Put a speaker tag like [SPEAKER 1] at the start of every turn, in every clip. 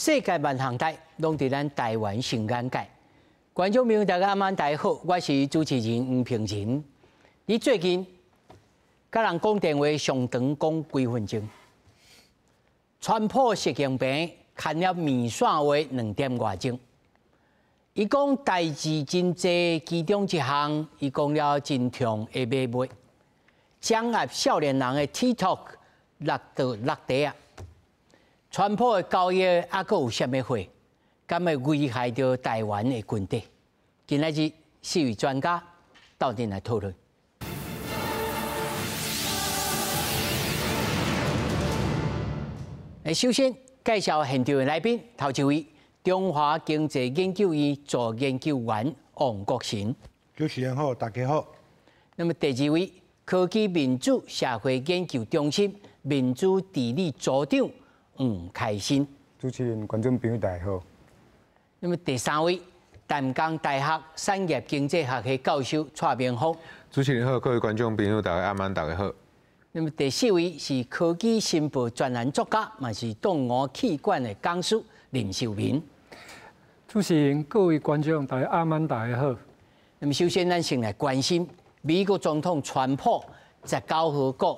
[SPEAKER 1] 世界萬項代攏佇咱台灣上眼界。觀眾朋友大家暗晚大家好，我是主持人黃平仁。你最近佮人講電話上長講幾分鐘？川普習近平牽了麵線話兩點外鐘。伊講代誌真濟，其中一項伊講了真痛的買賣，掌壓少年人的 TikTok 落到落地啊！川普的交易猶閣有啥物貨？敢會危害著台灣的軍隊？今仔日四位專家鬥陣來討論。首先介紹現場的來賓，頭一位中華經濟研究院助研究員王國臣。
[SPEAKER 2] 主持人好，大家好。
[SPEAKER 1] 那麼第二位科技民主社會研究中心民主治理組長黃開新。
[SPEAKER 3] 主持人、觀眾朋友大家好。
[SPEAKER 1] 那麼第三位淡江大學產業經濟學系教授蔡明芳。
[SPEAKER 4] 主持人好，各位觀眾朋友大家暗晚大家好。
[SPEAKER 1] 那麼第四位是科技新報專欄作家，嘛是東吳企管的講師林秀明。
[SPEAKER 5] 主持人、各位觀眾大家暗晚大家好。
[SPEAKER 1] 那麼首先，咱先來關心美國總統川普十九號講，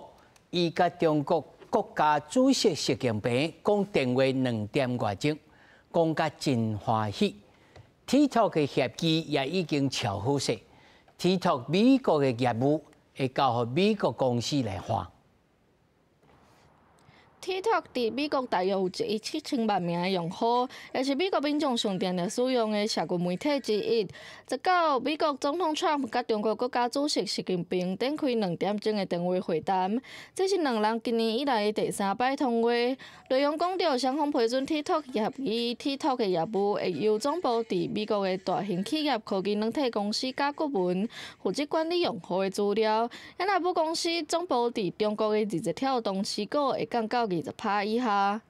[SPEAKER 1] 伊佮中國國家主席習近平講電話兩點外鐘，講甲真歡喜。TikTok 的協議也已經敲好勢，TikTok 美國的業務會交予美國公司來管。
[SPEAKER 6] TikTok 佇美國大約有一億七千萬名的用戶，也是美國民眾上定定使用的社群媒體之一。十九，美國總統川普佮中國國家主席習近平展開兩點鐘的電話會談，這是兩人今年以來的第三擺通話。內容講著雙方批准 TikTok 協議，TikTok 的業務會由總部佇美國的大型企業科技軟體公司甲骨文負責管理用戶的資料。啊，若母公司總部佇中國的字節跳動持股會降到20趴以下。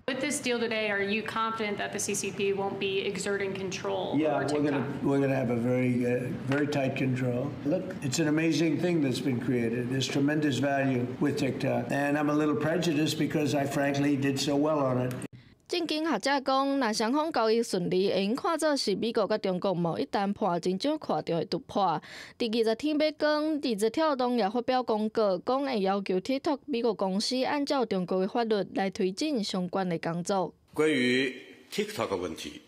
[SPEAKER 7] With this deal today, are you confident that the CCP won't be exerting control
[SPEAKER 8] Yeah,
[SPEAKER 7] over
[SPEAKER 8] we're
[SPEAKER 7] TikTok?
[SPEAKER 8] We're gonna have a very tight control. Look, it's an amazing thing that's been created. There's tremendous value with TikTok, and I'm a little prejudiced because I frankly did so well on it.
[SPEAKER 6] 政經學者講，若雙方交易順利，會用看做是美國佮中國貿易談判真少看著的突破。佇20天欲光，字節跳動也發表公告，講會要求 TikTok 美國公司按照中國的法律來推進相關的工作。
[SPEAKER 9] 關於 TikTok 問題，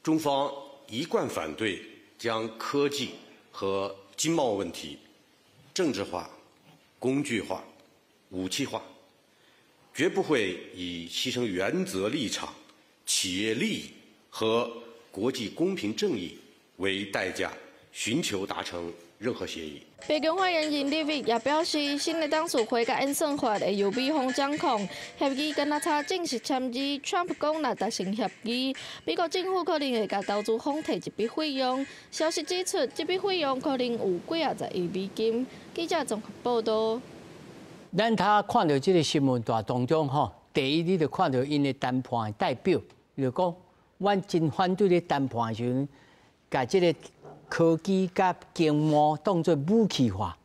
[SPEAKER 9] 中方一貫反對將科技和經貿問題政治化、工具化、武器化。絕不會以犧牲原則立場、企業利益和國際公平正義為代價，尋求達成任何協議。
[SPEAKER 6] 白宮發言人李維也表示，新的董事會佮演算法會由美方掌控，協議敢若差正式簽字。川普講，若達成協議，美國政府可能會共投資方提一筆費用。消息指出，這筆費用可能有幾仔十億美金。記者綜合報道。
[SPEAKER 1] 咱頭看著這个新聞大當中吼，第一你就看著𪜶的談判的代表，就講，阮真反對咧談判的時陣，共這个科技佮經貿當做武器化、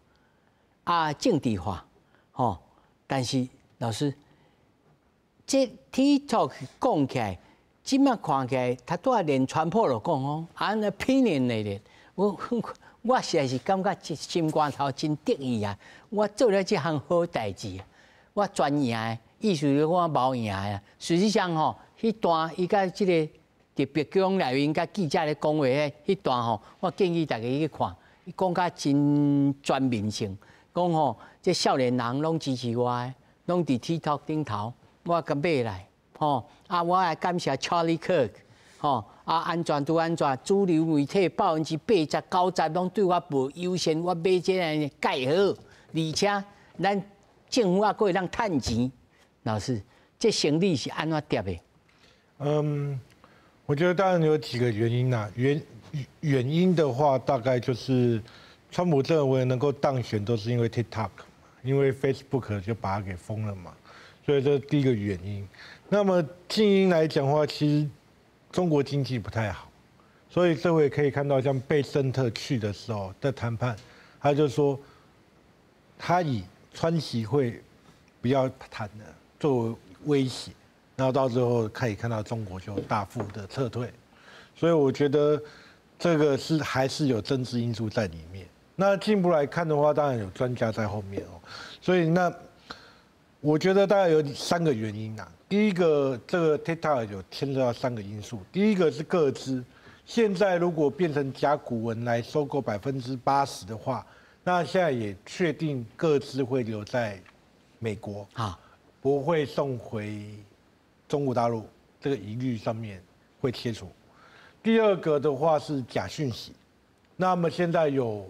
[SPEAKER 1] 啊政治化，吼。但是老師，這 TikTok 講起來，這馬看起來，他拄仔連川普都講哦，按呢批人的咧，我實在是感覺心肝頭真得意啊！我做了這項好代誌，我全贏的，意思是我無贏啊。事實上吼，彼段伊佮這個佇白宮內面佮記者咧講話，彼段吼，我建議大家去看，伊講甲真全面性，講吼，這少年人攏支持我的，攏佇 TikTok 頂頭，我共買來，吼啊！我來感謝 Charlie Kirk。吼啊！按怎拄按怎，主流媒體89%攏對我無友善，我買這个蓋好，而且咱政府猶閣會當趁錢。老師，這生理是按怎疊的？
[SPEAKER 2] 嗯，我覺得當然有幾個原因啦。原因的話，大概就是川普認為能夠當選，都是因為 TikTok，因為 Facebook 就把它給封了嘛，所以這是第一個原因。那麼近因來講的話，其實中國經濟不太好，所以這回可以看到，像貝森特去的時候在談判，他就說他以川習會不要談了作為威脅。然后到最后可以看到中国就大幅的撤退，所以我觉得这个是还是有政治因素在里面。那进一步来看的话，当然有专家在后面哦，所以那我觉得大概有三个原因呐。第一个，这个 TikTok 有牵涉到三个因素。第一个是个资，现在如果变成甲骨文来收购80%的话，那现在也确定个资会留在美国啊，不会送回中国大陆，这个疑虑上面会切除。第二个的话是假讯息，那么现在有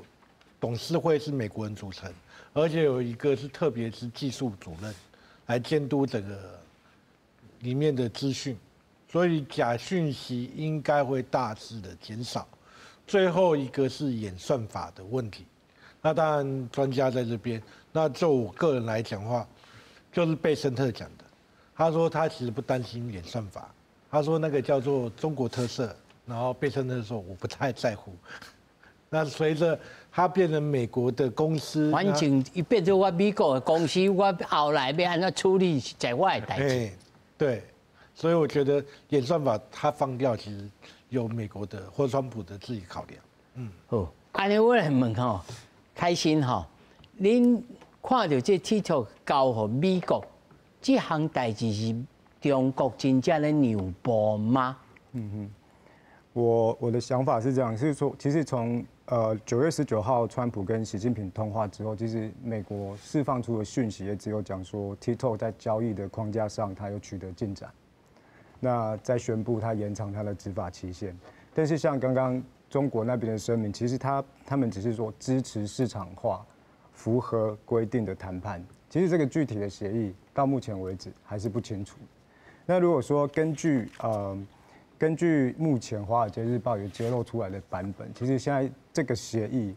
[SPEAKER 2] 董事会是美国人组成，而且有一个是特别是技术主任来监督整个里面的资讯，所以假讯息应该会大致的减少。最后一个是演算法的问题，那当然专家在这边，那就我个人来讲话，就是贝森特讲的，他说他其实不担心演算法，他说那个叫做中国特色，然后贝森特说我不太在乎。那随着它变成美国的公司，
[SPEAKER 1] 反正伊变做我美國的公司，我後來欲按怎處理是在我的代誌。
[SPEAKER 2] 對，所以我覺得演算法它放掉，其實有美國的或川普的自己考量。
[SPEAKER 1] 嗯，好，按呢我來問吼，開心吼，恁看著這 TikTok 交予美國，這項代誌是中國真正咧讓步嗎？
[SPEAKER 3] 嗯哼，我的想法是這樣，是說其實從9月19號，川普跟習近平通話之後，其實美國釋放出的訊息也只有講說，TikTok 在交易的框架上，它有取得進展。那再宣布它延長它的執法期限。但是像剛剛中國那邊的聲明，其實他們只是說支持市場化、符合規定的談判。其實這個具體的協議到目前為止還是不清楚。那如果說根據目前《華爾街日報》有揭露出來的版本，其實現在這個協議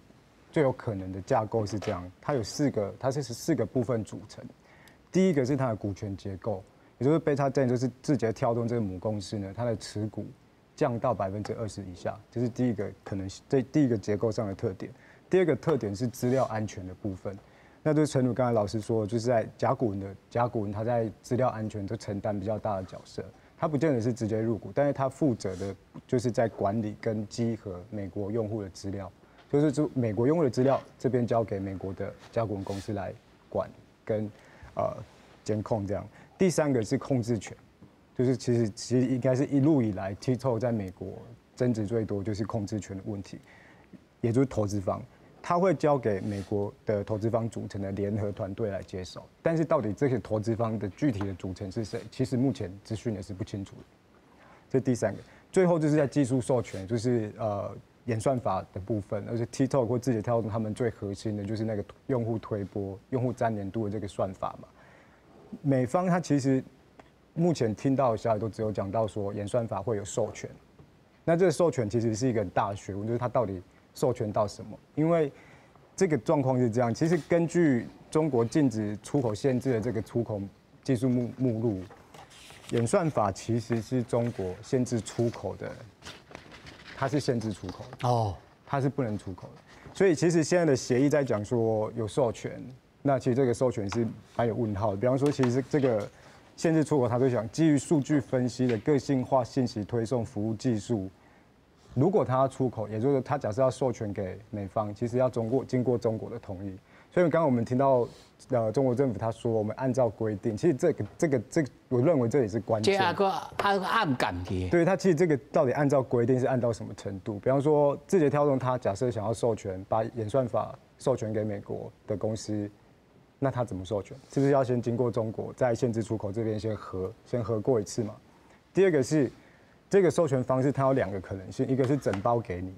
[SPEAKER 3] 最有可能的架構是這樣，它有四個，它是四個部分組成。第一個是它的股權結構，也就是 ByteDance 就是字節跳動這個母公司呢，它的持股降到20%以下，這是第一個可能，這第一個結構上的特點。第二個特點是資料安全的部分，那就是誠如剛才老師說，就是在甲骨文，它在資料安全都承擔比較大的角色。他不見得是直接入股，但是他負責的就是在管理跟稽核美國用戶的資料，就是就美國用戶的資料這邊交給美國的甲骨文公司來管跟監控這樣。第三個是控制權，就是其實應該是一路以來 TikTok 在美國爭執最多就是控制權的問題，也就是投資方，他會交給美國的投資方組成的聯合團隊來接手，但是到底這些投資方的具體的組成是誰，其實目前資訊也是不清楚的。這第三個，最後就是在技術授權，就是演算法的部分，而且 TikTok 或字節跳動他們最核心的就是那個用戶推播、用戶粘連度的這個算法嘛。美方他其實目前聽到的消息都只有講到說演算法會有授權，那這個授權其實是一個很大的學問，就是它到底授權到什麼？因為這個狀況是這樣，其實根據中國禁止出口限制的這個出口技術目錄，演算法其實是中國限制出口的，它是限制出口的哦，它是不能出口的。所以其實現在的協議在講說有授權，那其實這個授權是蠻有問號的。比方說，其實這個限制出口，它就講基於數據分析的個性化信息推送服務技術。如果他要出口，也就是他假設要授權給美方，其實要經過中國的同意。所以剛剛我們聽到中國政府他說我們按照規定，其實這個，我認為這也是關鍵。
[SPEAKER 1] 這個暗暗感的。
[SPEAKER 3] 對，他其實這個到底按照規定是按照什麼程度？比方說字節跳動，他假設想要授權把演算法授權給美國的公司，那他怎麼授權？是不是要先經過中國在限制出口這邊先核過一次嘛？第二個是，這個授權方式它有兩個可能性，一個是整包給你，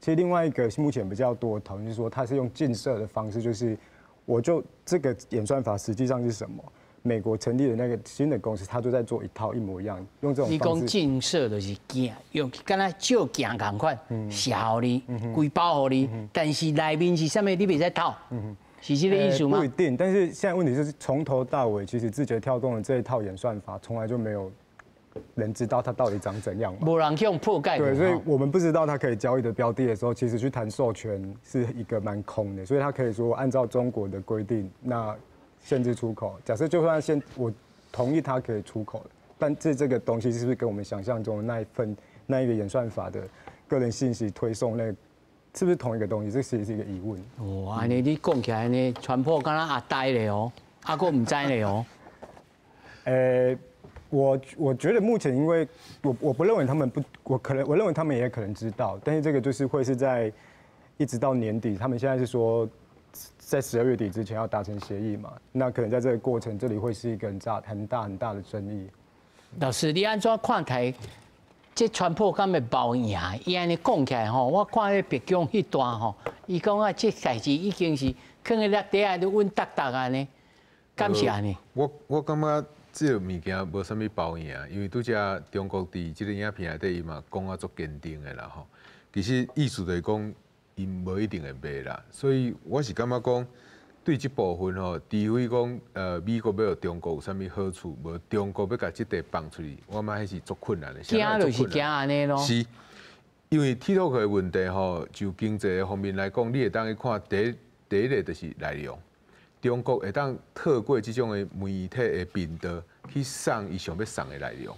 [SPEAKER 3] 其實另外一個目前比較多的討論就是說，它是用鏡射的方式，就是我就這個演算法實際上是什麼？美國成立的那個新的公司，它就在做一套一模一樣，用這種方式。
[SPEAKER 1] 你講鏡射就是鏡，用敢若照鏡仝款，寫予你，規包予你，但是內面是啥物，你袂使偷。是這個意思嗎？
[SPEAKER 3] 不一定，但是現在問題就是從頭到尾，其實字節跳動的這一套演算法從來就沒有人知道它到底長怎樣嘛。
[SPEAKER 1] 無人去用破解。
[SPEAKER 3] 對，所以我們不知道它可以交易的標的的時候，其實去談授權是一個蠻空的。所以他可以說按照中國的規定，那限制出口。假設就算先我同意它可以出口，但這個東西是不是跟我們想象中的那一份那一個演算法的個人信息推送那個，是不是同一個東西？這其實是一個疑問。
[SPEAKER 1] 哦，按呢你講起來呢，川普敢若阿呆咧哦，啊閣毋知咧哦。
[SPEAKER 3] 我覺得目前，因為我不認為他們不，我可能我認為他們也可能知道，但是這個就是會是在一直到年底，他們現在是說在12月底之前要達成協議嘛，那可能在這個過程，這裡會是一個很大很大很大的爭議。
[SPEAKER 1] 老師，你按怎看待這川普敢會包贏？伊按呢講起來吼，我看彼白宮彼段吼，伊講啊，這代誌已經是囥佇咧底下都穩當當按呢，敢是按呢？
[SPEAKER 4] 我感覺這個物件無啥物包贏，因為拄才中國佇這個影片內底，伊嘛講啊足堅定的啦吼。其實意思就是講，𪜶無一定會賣啦，所以我是感覺講，對這部分吼，除非講美國欲予中國有啥物好處，無中國欲共這塊放出去，我感覺彼是足困難的。
[SPEAKER 1] 驚就是驚按呢囉。
[SPEAKER 4] 是，因為 TikTok 的問題吼，就經濟的方面來講，你會當去看第一個就是內容。中國會當透過這種的媒體的頻道去送伊想欲送的內容，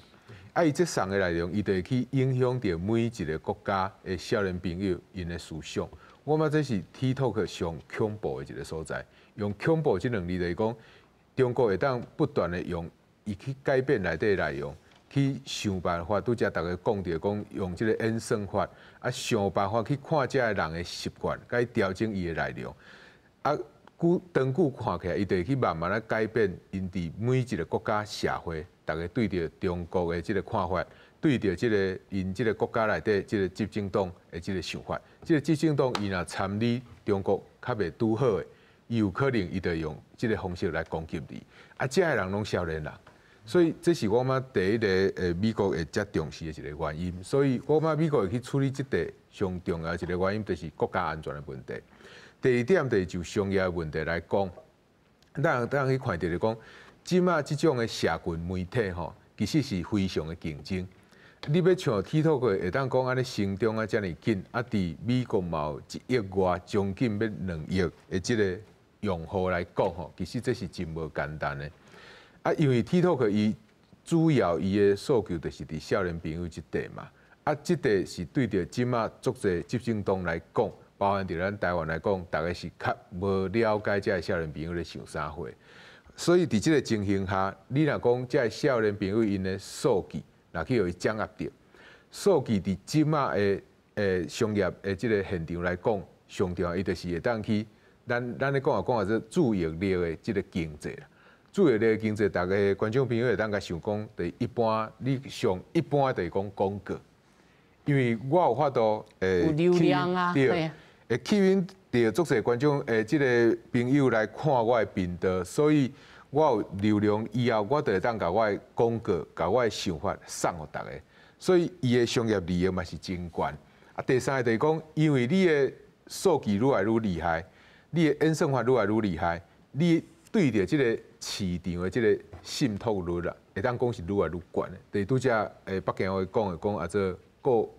[SPEAKER 4] 啊，伊這送的內容，伊就會去影響著每一個國家的少年朋友𪜶的思想。我感覺這是 TikTok 上恐怖的一個所在。用恐怖這兩字來講，中國會當不斷的用伊去改變內底的內容，去想辦法，拄才逐家講著講用這個演算法，啊，想辦法去看這个人的習慣，共伊調整伊的內容，啊。久長久看起來，伊就會去慢慢仔改變𪜶佇每一個國家社會，逐家對著中國的這個看法，對著這個𪜶這個國家內底這個執政黨的這個想法。這個執政黨伊若參與中國較袂拄好的，伊有可能伊就用這個方式來攻擊你。啊，這个人攏少年人，所以這是我感覺第一个美國會遮重視的一個原因。所以我感覺美國會去處理這塊上重要的一個原因，就是國家安全的問題。第二點就是就商業的問題來講，咱去看著就是講，這馬這種的社群媒體吼，其實是非常的競爭。你欲像 TikTok 會當講按呢成長啊遮爾緊，啊，佇美國嘛有1億外，將近欲2億的這個用戶來講吼，其實這是真無簡單的。啊，因為 TikTok 伊主要伊的訴求就是佇少年朋友這塊嘛，啊，這塊是對著這馬足濟執政黨來講，包含佇咱台灣來講，逐家是較無了解這个少年朋友咧想啥貨，所以佇這个情形下，你若講這个少年朋友𪜶的數據，若去予伊掌握著，數據佇這馬的商業的這个現場來講，上重要伊就是會當去，咱咧講啊講啊做注意力的這个經濟啦，注意力的經濟，逐家觀眾朋友會當共想講，就是一般你上一般就是講廣告，因為我有法度
[SPEAKER 1] 有流量啊，
[SPEAKER 4] 對。會吸引著足濟觀眾的這个朋友來看我的頻道，所以我有流量以後，我就會當共我的廣告、共我的想法送予逐家，所以伊的商業利益嘛是真懸。啊，第三个就是講，因為你的數據愈來愈厲害，你的演算法愈來愈厲害，你對著這個市場的這個滲透率啦，會當講是愈來愈懸的。就是拄才北京話講的講啊，做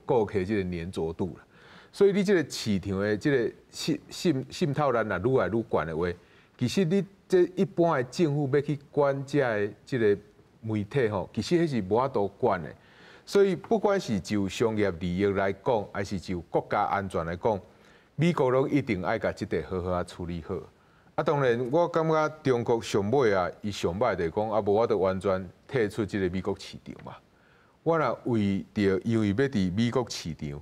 [SPEAKER 4] 顧客這個黏著度啦。所以你這個市場的這個滲透率若愈來愈懸的話，其實你這一般的政府欲去管這个這个媒體吼，其實彼是無法度管的。所以不管是就商業利益來講，還是就國家安全來講，美國攏一定愛共這塊好好仔處理好。啊，當然我感覺中國上尾啊，伊上歹就是講啊，無我就完全退出這个美國市場嘛。我若為著因為欲佇美國市場，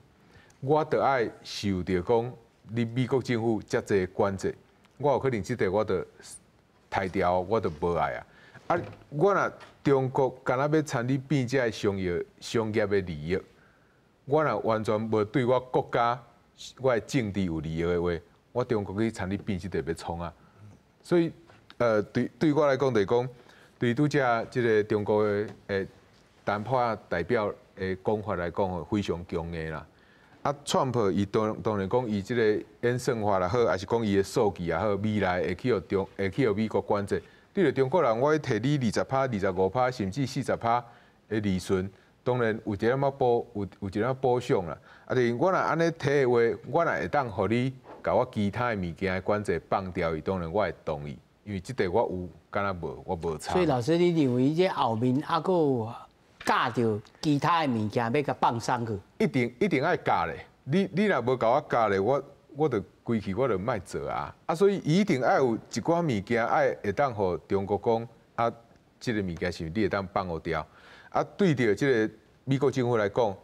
[SPEAKER 4] 我著愛受著講，你美國政府遮濟管制，我有可能這塊我著刣掉，我著無愛啊。啊，我若中國敢若欲參你變這个商業的利益，我若完全無對我國家、我的政治有利益的話，我中國去參你變這塊欲創啊。所以，對我來講就是講，對拄才這个中國的談判代表的講法來講，非常強硬啦。啊，川普伊當然講，伊這个演算法也好，還是講伊的數據也好，未來會去予中會去予美國管制。對著中國人，我去提你20趴、25趴，甚至40趴的利潤，當然有一點仔補，有一點仔補償啦。啊，但是我若按呢提的話，我若會當予你共我其他的物件的管制放掉伊，當然我會同意，因為這塊我有，敢若無，我無差。
[SPEAKER 1] 所以老師，你認為這後面猶閣有教著其他的物件，欲共放鬆去。
[SPEAKER 4] 一定一定愛教咧，你若無共我教咧，我就規氣我就莫做啊！啊，所以伊一定愛有一寡物件愛會當予中國講啊，這个物件是你會當放予掉。啊，對著這个美國政府來講，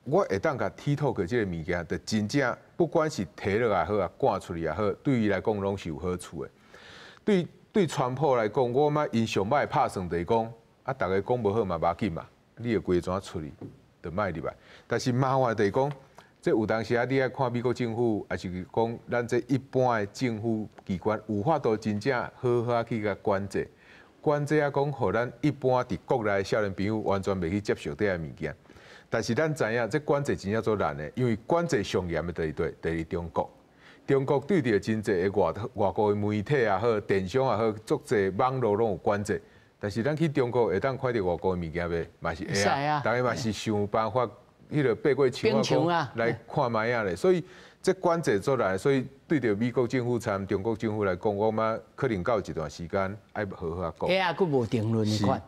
[SPEAKER 4] 我會當共 TikTok 這个物件，就真正不管是提落也好啊，趕出去也好，對伊來講攏是有好處的。對川普來講，我感覺𪜶上歹拍算就是講，啊，逐家講無好嘛，無要緊嘛，你就規個怎出去，就莫入來。但是麻煩就是講，這有當時啊，你愛看美國政府，抑是講咱這一般的政府機關，有法度真正好好去共管制，管制啊，講予咱一般佇國內少年朋友完全袂去接觸這个物件。但是咱知影，這管制真正足難的，因為管制上嚴的就是佗，就是中國。中國對著真濟的外國的媒體也好，電商也好，足濟網路攏有管制。但是咱去中國會當看著外國的物件袂？嘛是會啊，逐家嘛是想辦法，彼个爬過牆仔來看覓仔咧。所以這管制足難，所以對著美國政府參中國政府來講，我感覺可能到一段時間愛好好仔講。
[SPEAKER 1] 欸啊，閣無定論的款。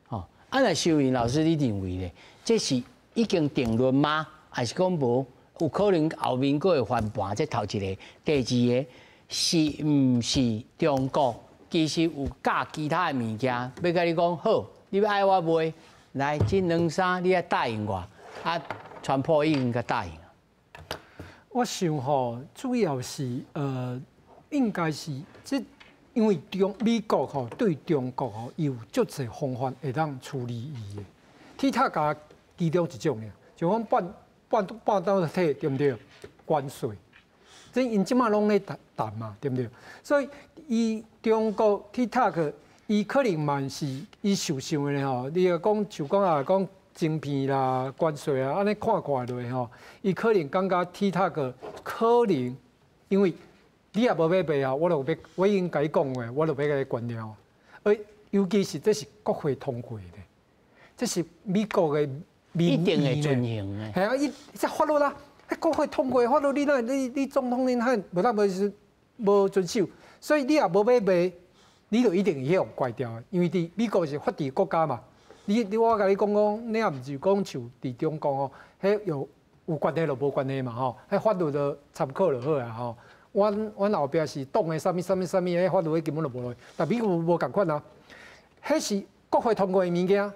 [SPEAKER 1] 吼，啊，若秀雲老師，你認為咧？這是已經定論嗎？還是講無？有可能後面閣會翻盤？這頭一个，第二个是毋是中國其實有教其他的物件，欲共你講好，你欲愛我賣，來這兩三你愛答應我，啊，川普已經共答應。
[SPEAKER 5] 我想吼，主要是應該是這，因為美國吼對中國吼有足濟方法會當處理伊的。TikTok 其中一種爾，就講半導體對毋對？關稅，這𪜶這馬攏咧談談嘛，對毋對？所以伊中國 TikTok，伊可能嘛是伊想想的吼。你若講就講啊，講晶片啦、關稅啊，按呢看看落吼，伊可能感覺 TikTok 可能，因為你也無欲賣啊，我就欲，我已經共你講過，我就欲共你關掉。而尤其是這是國會通過的，這是美國的。
[SPEAKER 1] 一定會遵行的。
[SPEAKER 5] 係啊，伊這法律啦，彼國會通過的法律，你哪你總統你哪無當無是無遵守，所以你也無欲賣，你就一定會予關掉的。因為佇美國是法治國家嘛，你我共你講講，你也毋是講像佇中國吼，彼有關係就無關係嘛吼，彼法律就參考就好啊吼。阮後壁是黨的啥物啥物啥物，彼法律彼根本就無落，但美國無仝款啊，彼是國會通過的物件，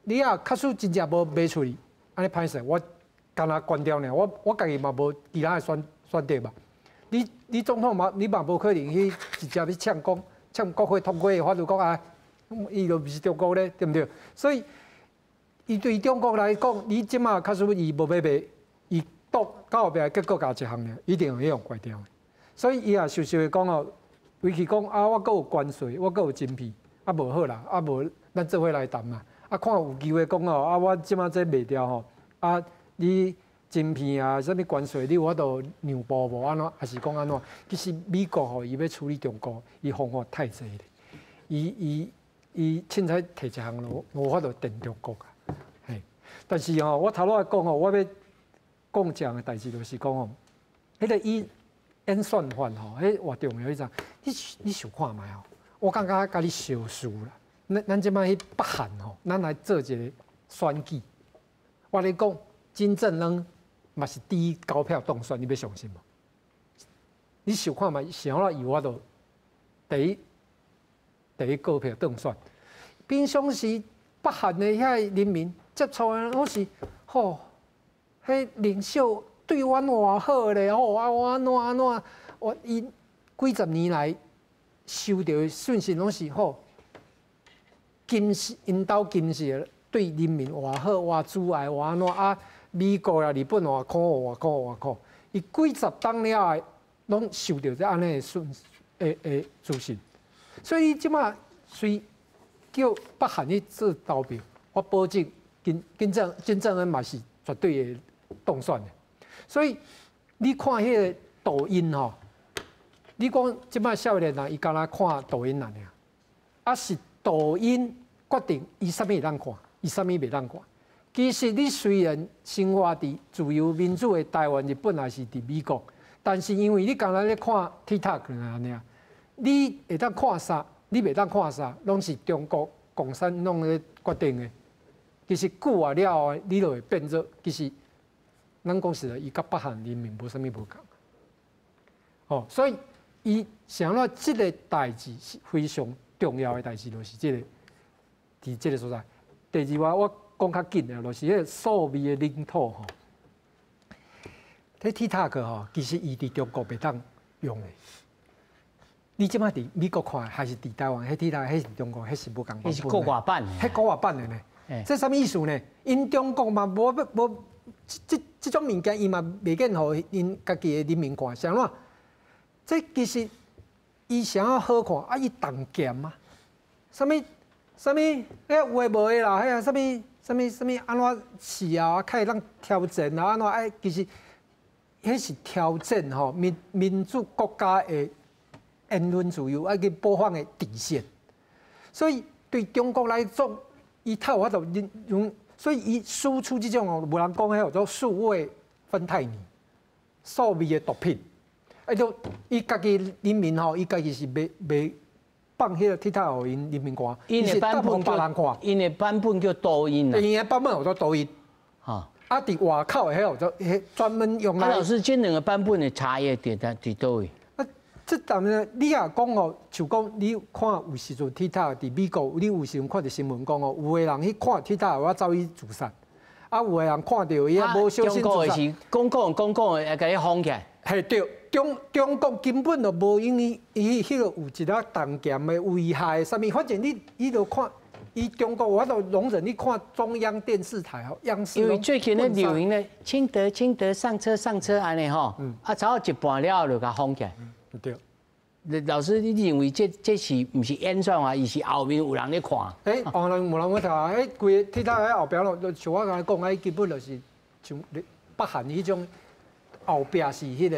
[SPEAKER 5] 你也假使真正無賣出去，按呢歹勢，我干焦關掉爾，我家己嘛無其他的選擇嘛。你總統嘛，你嘛無可能去直接去嗆講，嗆國會通過的法律講啊，伊就毋是中國咧，對毋對？所以，伊對中國來講，你這馬假使伊無欲賣，伊到後壁結果共一項爾，一定會予關掉。所以伊也常常會講哦，尤其講啊，我閣有關稅，我閣有晶片，啊無好啦，啊無咱做伙來談嘛。啊，看有機會講哦，啊，我這馬這賣掉吼，啊，你晶片啊，啥物關稅，你有法度讓步無？按怎，還是講按怎？其實美國吼，伊欲處理中國，伊方法太濟咧。伊凊彩提一項就無法度電中國啊。嘿，但是吼，我頭拄仔講吼，我欲講一項的代誌，就是講吼，彼个以演算法吼，彼偌重要，你知？你想看覓吼？我感覺共你相似啦。咱這馬去北韓吼，咱來做一个選舉。我咧講，金正恩嘛是第一高票當選，你欲相信無？你想看覓？啥啦？有法度第一高票當選。平常時北韓的遐个人民接觸的攏是吼，彼領袖對阮偌好咧，吼啊我按怎按怎，我伊幾十年來收著的訊息攏是吼。金氏𪜶兜金氏對人民偌好，偌慈愛，偌按怎啊？美國啊、日本偌苦，偌苦，偌苦。伊幾十冬了後，攏受著這按呢的訊的資訊，所以這馬雖叫北韓去做投票，我保證金正恩嘛是絕對會當選的。所以你看彼个抖音吼，你講這馬少年人伊敢若看抖音爾，啊是抖音決定伊啥物會當看，伊啥物袂當看。其實你雖然生活佇自由民主的台灣、日本，抑是佇美國，但是因為你敢若咧看 TikTok 爾爾，你會當看啥，你袂當看啥，攏是中國共產黨咧決定的。其實久啊了後，你就會變做其實，咱講實在，伊佮北韓人民無啥物無仝。哦，所以伊想怎這個代誌是非常重要的代誌，就是這個佇這個所在。第二話我講較緊的，就是彼個數位的領土吼。這 TikTok 吼，其實伊佇中國袂當用的。你這擺佇美國看，還是佇台灣？彼 TikTok，彼是中國，彼是無仝版本。
[SPEAKER 1] 彼是國外版。
[SPEAKER 5] 彼國外版的呢？這啥物意思呢？𪜶中國嘛無無這這種物件，伊嘛袂見予𪜶家己的人民看，是按怎？這其實伊啥好看啊？伊動劍啊？啥物啥物？彼有的無的啦，彼個啥物啥物啥物按怎試啊？較會當挑戰啊？按怎？哎，其實彼是挑戰吼民民主國家的言論自由，愛去播放的底線。所以對中國來講，伊較有法度用，所以伊輸出這種哦，有人講彼叫做數位芬太尼，數位的毒品。啊，就伊家己人民吼，伊家己是袂袂放彼個 TikTok 予𪜶人民看，𪜶
[SPEAKER 1] 的版本
[SPEAKER 5] 別人看，𪜶
[SPEAKER 1] 的版本叫抖音
[SPEAKER 5] 啊。𪜶的版本叫做抖音。
[SPEAKER 1] 哈。
[SPEAKER 5] 啊，佇外口的彼叫做彼專門用來。
[SPEAKER 1] 啊，老師，這兩個版本的差異佇佇佗位？
[SPEAKER 5] 啊，這當然，你若講哦，像講你看有時陣 TikTok 佇美國，你有時陣看著新聞講哦，有的人去看 TikTok，我走去自殺；啊，有的人看著伊也無小心自殺。
[SPEAKER 1] 是講講講講的，會共你封起來。
[SPEAKER 5] 嘿對，中中國根本就無因為伊彼個有一個重劍的危害啥物，反正你你就看，伊中國我都容忍你看中央電視台吼，央視。
[SPEAKER 1] 因為最近咧流行咧，清德清德上車上車按呢吼，啊，炒到一半了後就共封起來。
[SPEAKER 5] 對。
[SPEAKER 1] 老師，你認為這這是毋是演算法？伊是後面有人咧看？
[SPEAKER 5] 欸，後面有人咧看，欸，規個 TikTok 喺後壁咯，像我剛才講，伊根本就是像北韓彼種。後壁是彼個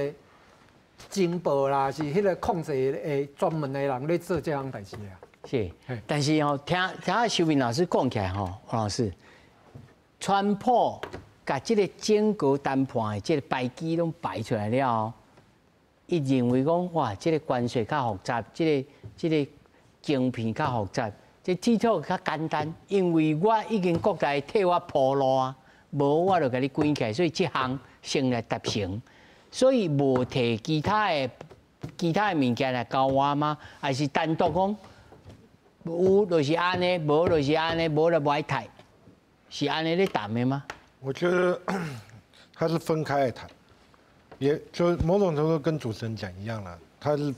[SPEAKER 5] 情報啦，是彼個控制的專門的人咧做這項代誌啊。
[SPEAKER 1] 是，但是吼，聽聽秀敏老師講起來吼，黃老師，川普共這個整個談判的這個牌機攏擺出來了後，伊認為講哇，這個關稅較複雜，這個這個晶片較複雜，這 TikTok 較簡單，因為我已經國內替我鋪路啊，無我就共你關起來，所以這項先來達成，所以無提其他的其他的物件來交換嗎？還是單獨講有就是按呢，無就是按呢，無就無愛提，是按呢咧談的嗎？
[SPEAKER 2] 我覺得他是分開來談，也就某種程度跟主持人講一樣啦，他是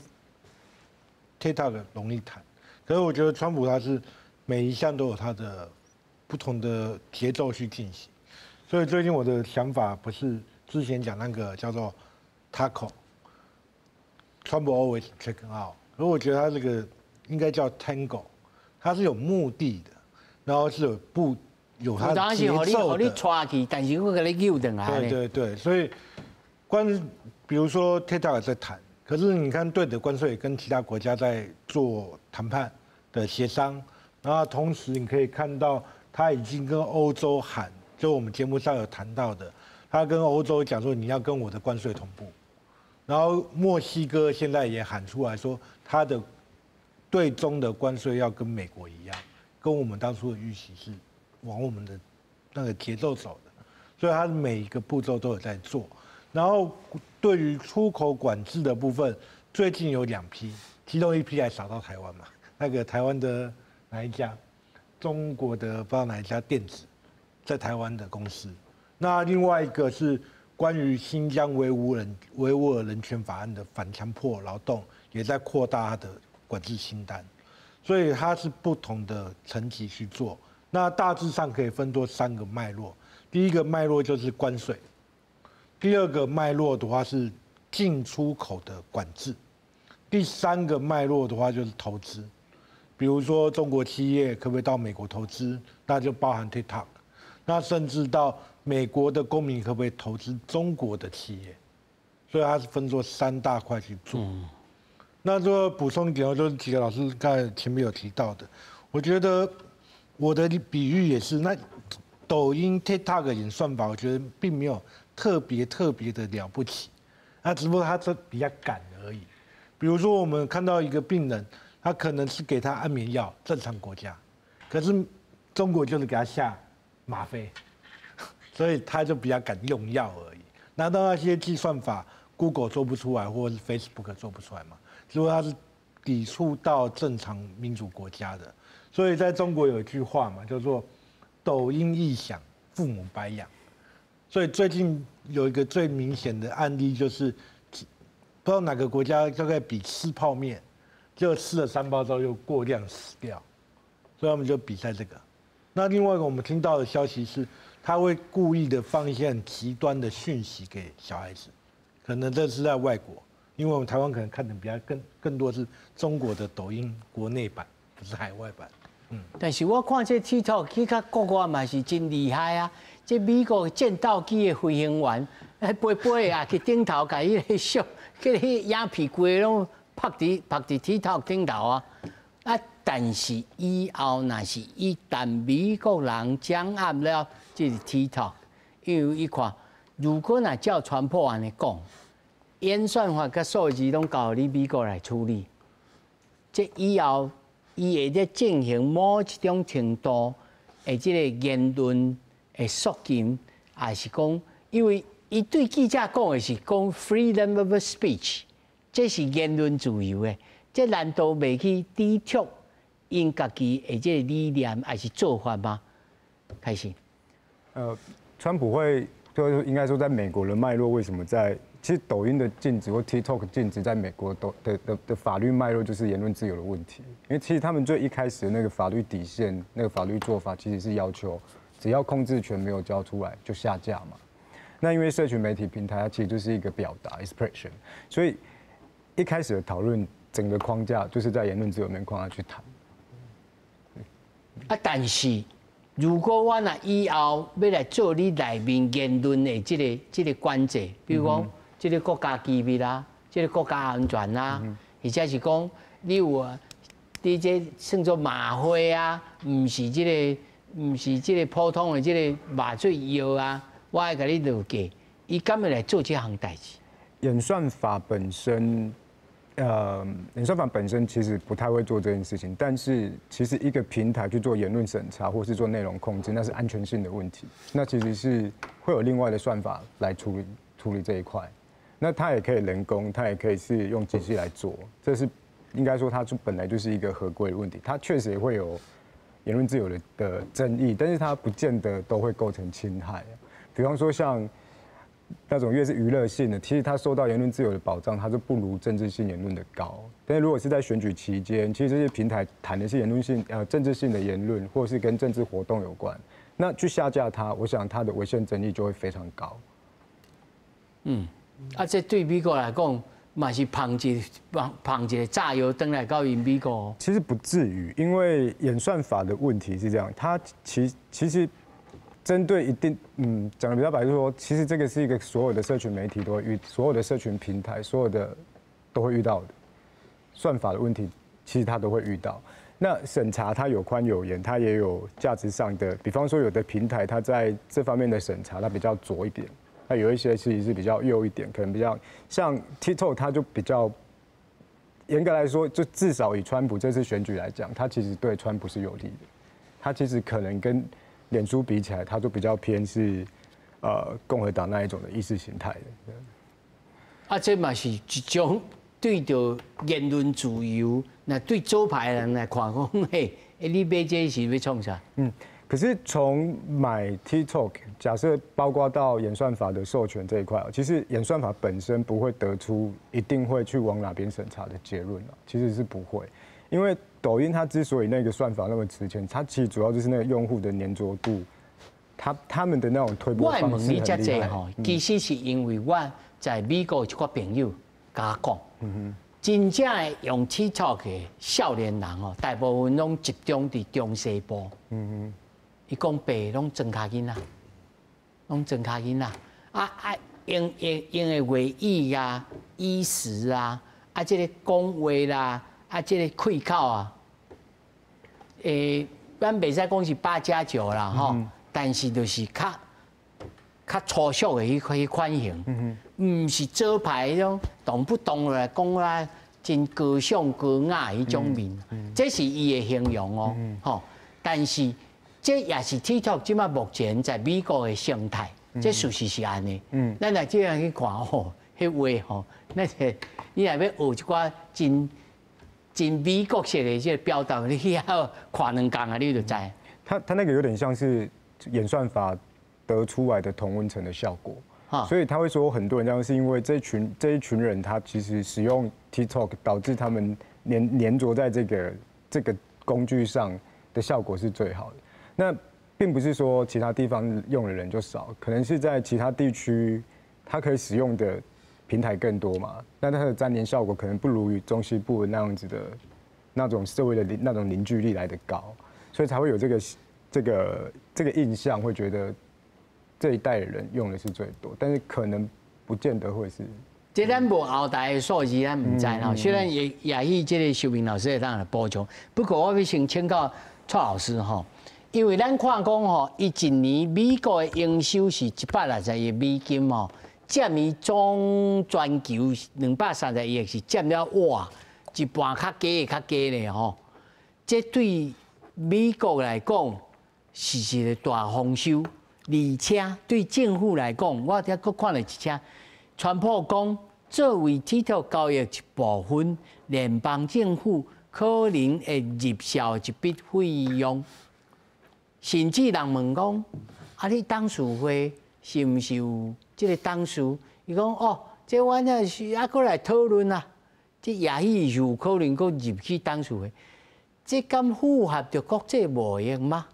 [SPEAKER 2] TikTok 容易談，可是我覺得川普他是每一項都有他的不同的節奏去進行，所以最近我的想法不是之前講那個叫做 TACO，川普 always check out，而我覺得他這個應該叫 Tango，他是有目的的，然後是有步有他的節奏的。
[SPEAKER 1] 你帶去，但是我共你扭轉來。
[SPEAKER 2] 對對對，所以關，比如說 TikTok 在談，可是你看對的關稅跟其他國家在做談判的協商，然後同時你可以看到他已經跟歐洲喊，就我們節目上有談到的，他跟歐洲講說你要跟我的關稅同步，然後墨西哥現在也喊出來說他的對中的關稅要跟美國一樣，跟我們當初的預期是往我們的那個節奏走的，所以他每一個步驟都有在做。然後對於出口管制的部分，最近有兩批，其中一批還掃到台灣嘛？那個台灣的哪一家？中國的不知道哪一家電子，在台灣的公司。那另外一個是關於新疆維吾人維吾爾人權法案的反強迫勞動，也在擴大它的管制清單。所以它是不同的層級去做。那大致上可以分作三個脈絡。第一個脈絡就是關稅。第二個脈絡的話是進出口的管制，第三個脈絡的話就是投資，比如說中國企業可不可以到美國投資，那就包含 TikTok，那甚至到美國的公民可不可以投資中國的企業，所以它是分作三大塊去做。那說補充一點，就是幾個老師剛才前面有提到的，我覺得我的比喻也是，那抖音 TikTok 演算法，我覺得並沒有特別特別的了不起，那只不過他這比較趕而已。比如說，我們看到一個病人，他可能是給他安眠藥，正常國家，可是中國就是給他下嗎啡。吗啡，所以他就比较敢用药而已。难道那些计算法 Google 做不出来，或者是 Facebook 做不出来吗？如果他是抵触到正常民主国家的，所以在中国有一句话嘛，叫做“抖音一响，父母白养”。所以最近有一个最明显的案例，就是不知道哪个国家大概比吃泡面，就吃了三包之后又过量死掉，所以他们就比赛这个。那另外一个我们听到的消息是，他会故意的放一些很极端的讯息给小孩子，可能这是在外国，因为我们台湾可能看的比较更多是中国的抖音国内版，不是海外版。
[SPEAKER 1] 但是我看這 TikTok 去較國外嘛是真厲害啊！這美國戰鬥機的飛行員，彼飛飛啊，去頂頭共彼个相，去彼影片規攏拍佇 TikTok 頂頭啊！啊，但是以後若是一旦美國人掌握了這个 TikTok，因為伊看，如果若照川普按呢講，演算法佮數字攏交予你美國來處理，這以後伊會咧進行某一種程度的這個言論的肅禁，抑是講，因為伊對記者講的是講 freedom of speech，這是言論自由的，這難道袂去抵觸𪜶家己的這個理念，抑是做法嗎？開始。
[SPEAKER 3] 川普會就是應該說，在美國的脈絡，為什麼在其實抖音的禁止或 TikTok 禁止，在美國的法律脈絡就是言論自由的問題。因為其實他們最一開始的那個法律底線，那個法律做法，其實是要求只要控制權沒有交出來就下架嘛。那因為社群媒體平台它其實就是一個表達 expression，所以一開始的討論整個框架就是在言論自由裡面框架去談。
[SPEAKER 1] 啊，但是如果我若以後欲來做你內面言論的這個管制，比如講這個國家機密啦，這個國家安全啦，或者是講你有你這算做嗎啡啊，毋是這個普通的這個麻醉藥啊，我愛共你落架，伊敢會來做這項代誌？
[SPEAKER 3] 演算法本身其實不太會做這件事情，但是其實一個平台去做言論審查或是做內容控制，那是安全性的問題，那其實是會有另外的算法來處理這一塊。那它也可以人工，它也可以是用機器來做，這是應該說它就本來就是一個合規的問題。它確實也會有言論自由的爭議，但是它不見得都會構成侵害。比方說像那種越是娛樂性的，其實它受到言論自由的保障，它就不如政治性言論的高。但是如果是在選舉期間，其實這些平台談的是言論性政治性的言論，或是跟政治活動有關，那去下架它，我想它的違憲爭議就會非常高。
[SPEAKER 1] 啊，這對美國來講，嘛是放一個炸藥轉來到𪜶美國。
[SPEAKER 3] 其實不至於，因為演算法的問題是這樣，它其實針對一定，講的比較白，就是說，其實這個是一個所有的社群媒體都會遇，所有的社群平台，所有的都會遇到的算法的問題，其實它都會遇到。那審查它有寬有嚴，它也有價值上的，比方說有的平台它在這方面的審查它比較左一點，那有一些其實是比較右一點，可能比較像 TikTok 它就比較嚴格來說，就至少以川普這次選舉來講，它其實對川普是有利的，它其實可能跟臉書比起來，它就比較偏是共和黨那一種的意識形態的。
[SPEAKER 1] 啊，這嘛是一種對著言論自由，那對左派人來看講，嘿，你買這是欲創啥？
[SPEAKER 3] 可是從買 TikTok，假設包括到演算法的授權這一塊，其實演算法本身不會得出一定會去往哪邊審查的結論，其實是不會，因為抖音它之所以那個算法那麼值錢，它其實主要就是那個用戶的粘着度，他們的那種推播方式很厲害。
[SPEAKER 1] 其實是因為我在美國一個朋友共我講，真正的用 TikTok 的少年人哦，大部分攏集中佇中西部。伊講白攏莊跤囡仔，攏莊跤囡仔，啊，用的話語啊、語詞啊、啊，這个講話啦、啊，這个開口啊，咱袂使講是八加九啦，吼，但是就是較粗俗的彼款型，毋是左派彼種動不動來講啊，真高尚高雅彼種面，這是伊的形容哦，吼，但是。這也是 TikTok 這馬目前在美國的生態，這事實是按呢。咱若這樣去看吼，彼話吼，那個你若欲學一寡真真美國式的這個表達，你去遐看兩工啊，你就知。
[SPEAKER 3] 他那個有點像是演算法得出來的同溫層的效果，所以他會說很多人這樣，是因為這一群人，他其實使用 TikTok 導致他們黏著在這個工具上的效果是最好的。那並不是說其他地方用的人就少，可能是在其他地區，他可以使用的平台更多嘛。那它的粘連效果可能不如於中西部那樣子的那種社會的那種凝聚力來得高，所以才會有這個印象，會覺得這一代的人用的是最多，但是可能不見得會是。
[SPEAKER 1] 這咱無後台的數字，咱毋知吼。雖然也許這個秀明老師會當來補充，不過我欲先請教蔡老師吼。因為咱看講吼，伊一年美國的營收是160億美金吼，佔伊總全球230億是佔了哇一半較低的較低咧吼。這對美國來講是一個大豐收，而且對政府來講，我才閣看了一車，川普講作為 TikTok 交易一部分，聯邦政府可能會入銷一筆費用。甚至人問講，啊，你董事會是毋是有這個董事？伊講哦，這阮也是猶閣來討論啊。這也許有可能閣入去董事會，這敢符合著國際貿易嗎？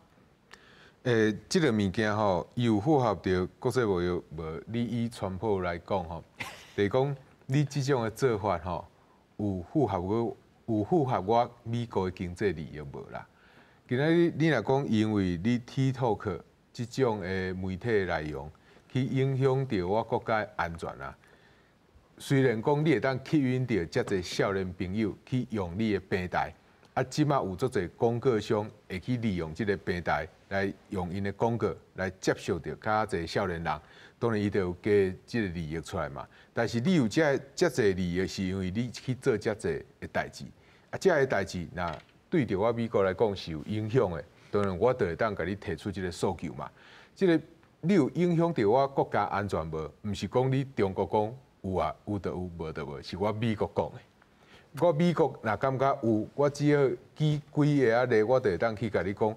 [SPEAKER 4] 這個物件吼，有符合著國際貿易無？你以川普來講吼，就是講你這種的做法吼，有符合我美國的經濟利益無啦？今仔日你若講，因為你 TikTok 這種的媒體內容，去影響著我國家的安全啊。雖然講你會當吸引著遮濟少年朋友去用你的平台，啊，這馬有足濟廣告商會去利用這個平台來用𪜶的廣告來接觸著較濟少年人，當然伊就有加這個利益出來嘛。但是你有遮遮濟利益，是因為你去做遮濟的代誌，啊，這个代誌若對著我美國來講是有影響的，當然我就會當共你提出這個訴求嘛。這個你有影響著我國家安全無？毋是講你中國講有啊，有就有，無就無，是我美國講的。我美國若感覺有，我只要舉幾个仔例，我就會當去共你講。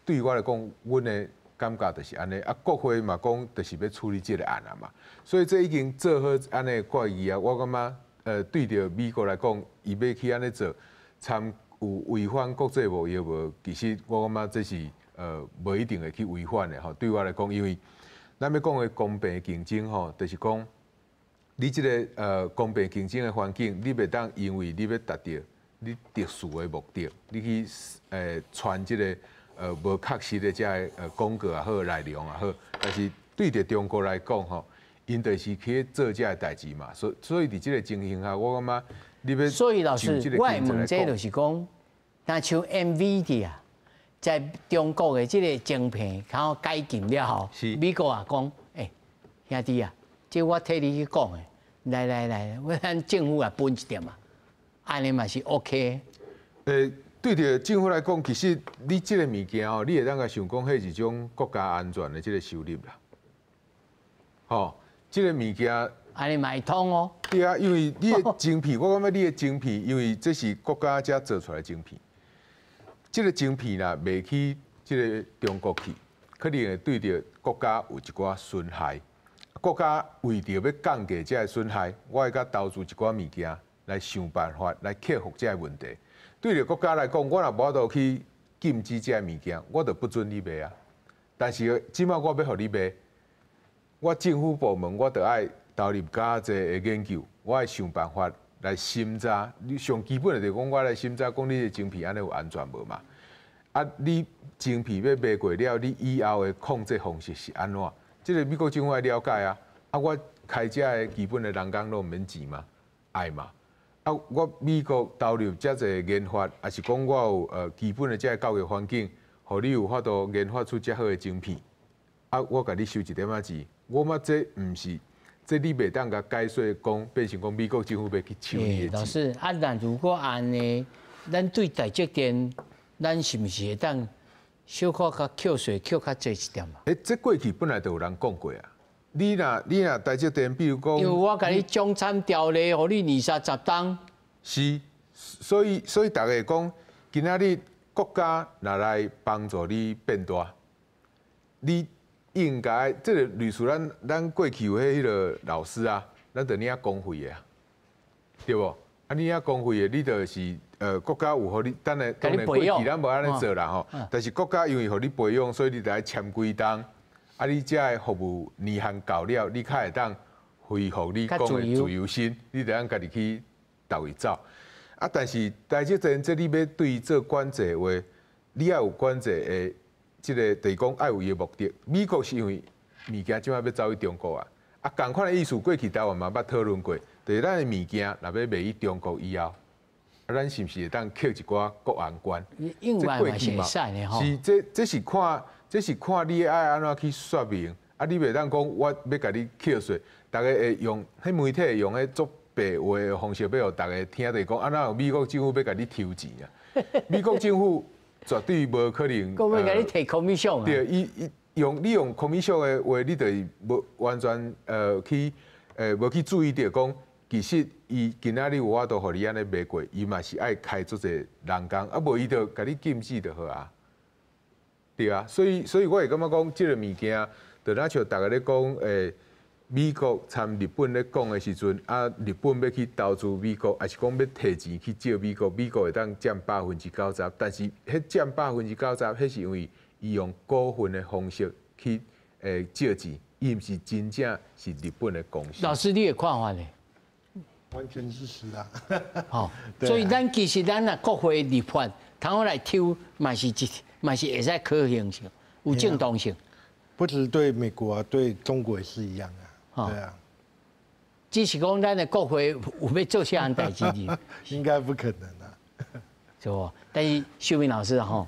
[SPEAKER 4] 對我來講，阮的感覺就是按呢。啊，國會嘛講，就是欲處理這個案啊嘛。所以這已經做好按呢決議啊。我感覺，對著美國來講，伊欲去按呢做，參有違反國際貿易無？其實我感覺這是無一定會去違反的吼。對我來講，因為咱欲講的公平競爭吼，就是講你這個公平競爭的環境，你袂當因為你欲達到你特殊的目的，你去傳這個無確實的這个廣告也好，內容也好，但是對著中國來講吼，𪜶就是去做這个代誌嘛。所以佇這個情形下，我感覺你欲
[SPEAKER 1] 所以老師，我會問這就是講，若像 NVIDIA 在中國的這個晶片，較解禁了後，美國也講，欸，兄弟啊，這我替你去講的，來來來，我咱政府也分一點嘛，按呢嘛是 OK。
[SPEAKER 4] 對著政府來講，其實你這個物件吼，你會當共想講，彼是一種國家安全的這個收入啦。吼，這個物件，
[SPEAKER 1] 按呢嘛會通哦。
[SPEAKER 4] 對啊，因為你的晶片，我感覺你的晶片，因為這是國家才做出來的晶片，這個晶片若賣去這個中國去，可能會對著國家有一寡損害。國家為著欲降低這个損害，我會共投資一寡物件來想辦法來克服這个問題。對著國家來講，我若無法度去禁止這个物件，我就不准你賣啊。但是這馬我欲予你賣，我政府部門我就愛投入較濟的研究，我愛想辦法來審查。你上基本的就是講，我來審查講你的晶片按呢有安全無嘛？啊，你晶片欲賣過了，你以後的控制方式是按怎？這個美國政府愛了解啊。啊，我開這个基本的人工攏毋免錢嘛，愛嘛？啊，我美國投入遮濟研發，抑是講我有基本的這个教育環境，予你有法度研發出遮好的晶片。啊，我共你收一點仔錢，我感覺這毋是，這你袂當共解說講，變成講美國政府欲去搶你的錢。
[SPEAKER 1] 老師，啊，若如果按呢，咱對台積電，咱是毋是會當小可較扣稅扣較濟一點嘛。
[SPEAKER 4] 欸，這過去本來就有人講過啊。你若台積電，比如講，
[SPEAKER 1] 因為我共你獎參條例，予你二三十冬。
[SPEAKER 4] 是，所以逐家講，今仔日國家若來幫助你變大，你應該這個類似咱過去有彼個老師啊，咱就領公費的啊，對無？啊，你領公費的，你就是國家有予你，當然當然過去咱無按呢做啦吼。但是國家因為予你培養，所以你著愛簽幾冬，啊，你這个服務年限到了，你較會當恢復你講的自由身，你著通家己去佗位走。啊，但是台積電這你欲對伊做管制的話，你愛有管制的這个，就是講愛有伊的目的。美國是因為物件這擺欲走去中國啊，啊，仝款的意思過去台灣嘛捌討論過，就是咱的物件若欲賣去中國以後，啊，咱是毋是會當扣一寡國安關？
[SPEAKER 1] 應該嘛是會使的吼。
[SPEAKER 4] 是，這是看你愛按怎去說明。啊，你袂當講我欲共你扣稅，逐家會用彼媒體會用彼足白話的方式，欲予逐家聽著講，啊，哪有美國政府欲共你抽錢啊？美國政府絕對無可能。
[SPEAKER 1] 閣欲共你提 commission 啊？
[SPEAKER 4] 對，伊用你用 commission 的話，你就是無完全去無去注意著講，其實伊今仔日有法度予你按呢賣過，伊嘛是愛開足濟人工，啊無伊就共你禁止就好啊。對啊，所以我會感覺講，這个物件，就若像逐家咧講，美國參日本咧講的時陣，啊，日本欲去投資美國，抑是講欲提錢去借美國，美國會當佔90%，但是彼佔百分之九十，彼是因為伊用股份的方式去借錢，伊毋是真正是日本的公司。
[SPEAKER 1] 老師，你的看法呢？
[SPEAKER 2] 完全支持啊！
[SPEAKER 1] 吼，所以咱其實咱若國會立法，通好來抽，嘛是一，嘛是會使可行性，有正當性。
[SPEAKER 2] 不只對美國啊，對中國也是一樣啊。對啊。
[SPEAKER 1] 只是講咱的國會有欲做這項代誌？
[SPEAKER 2] 應該不可能啊。
[SPEAKER 1] 是無？但是秀敏老師吼，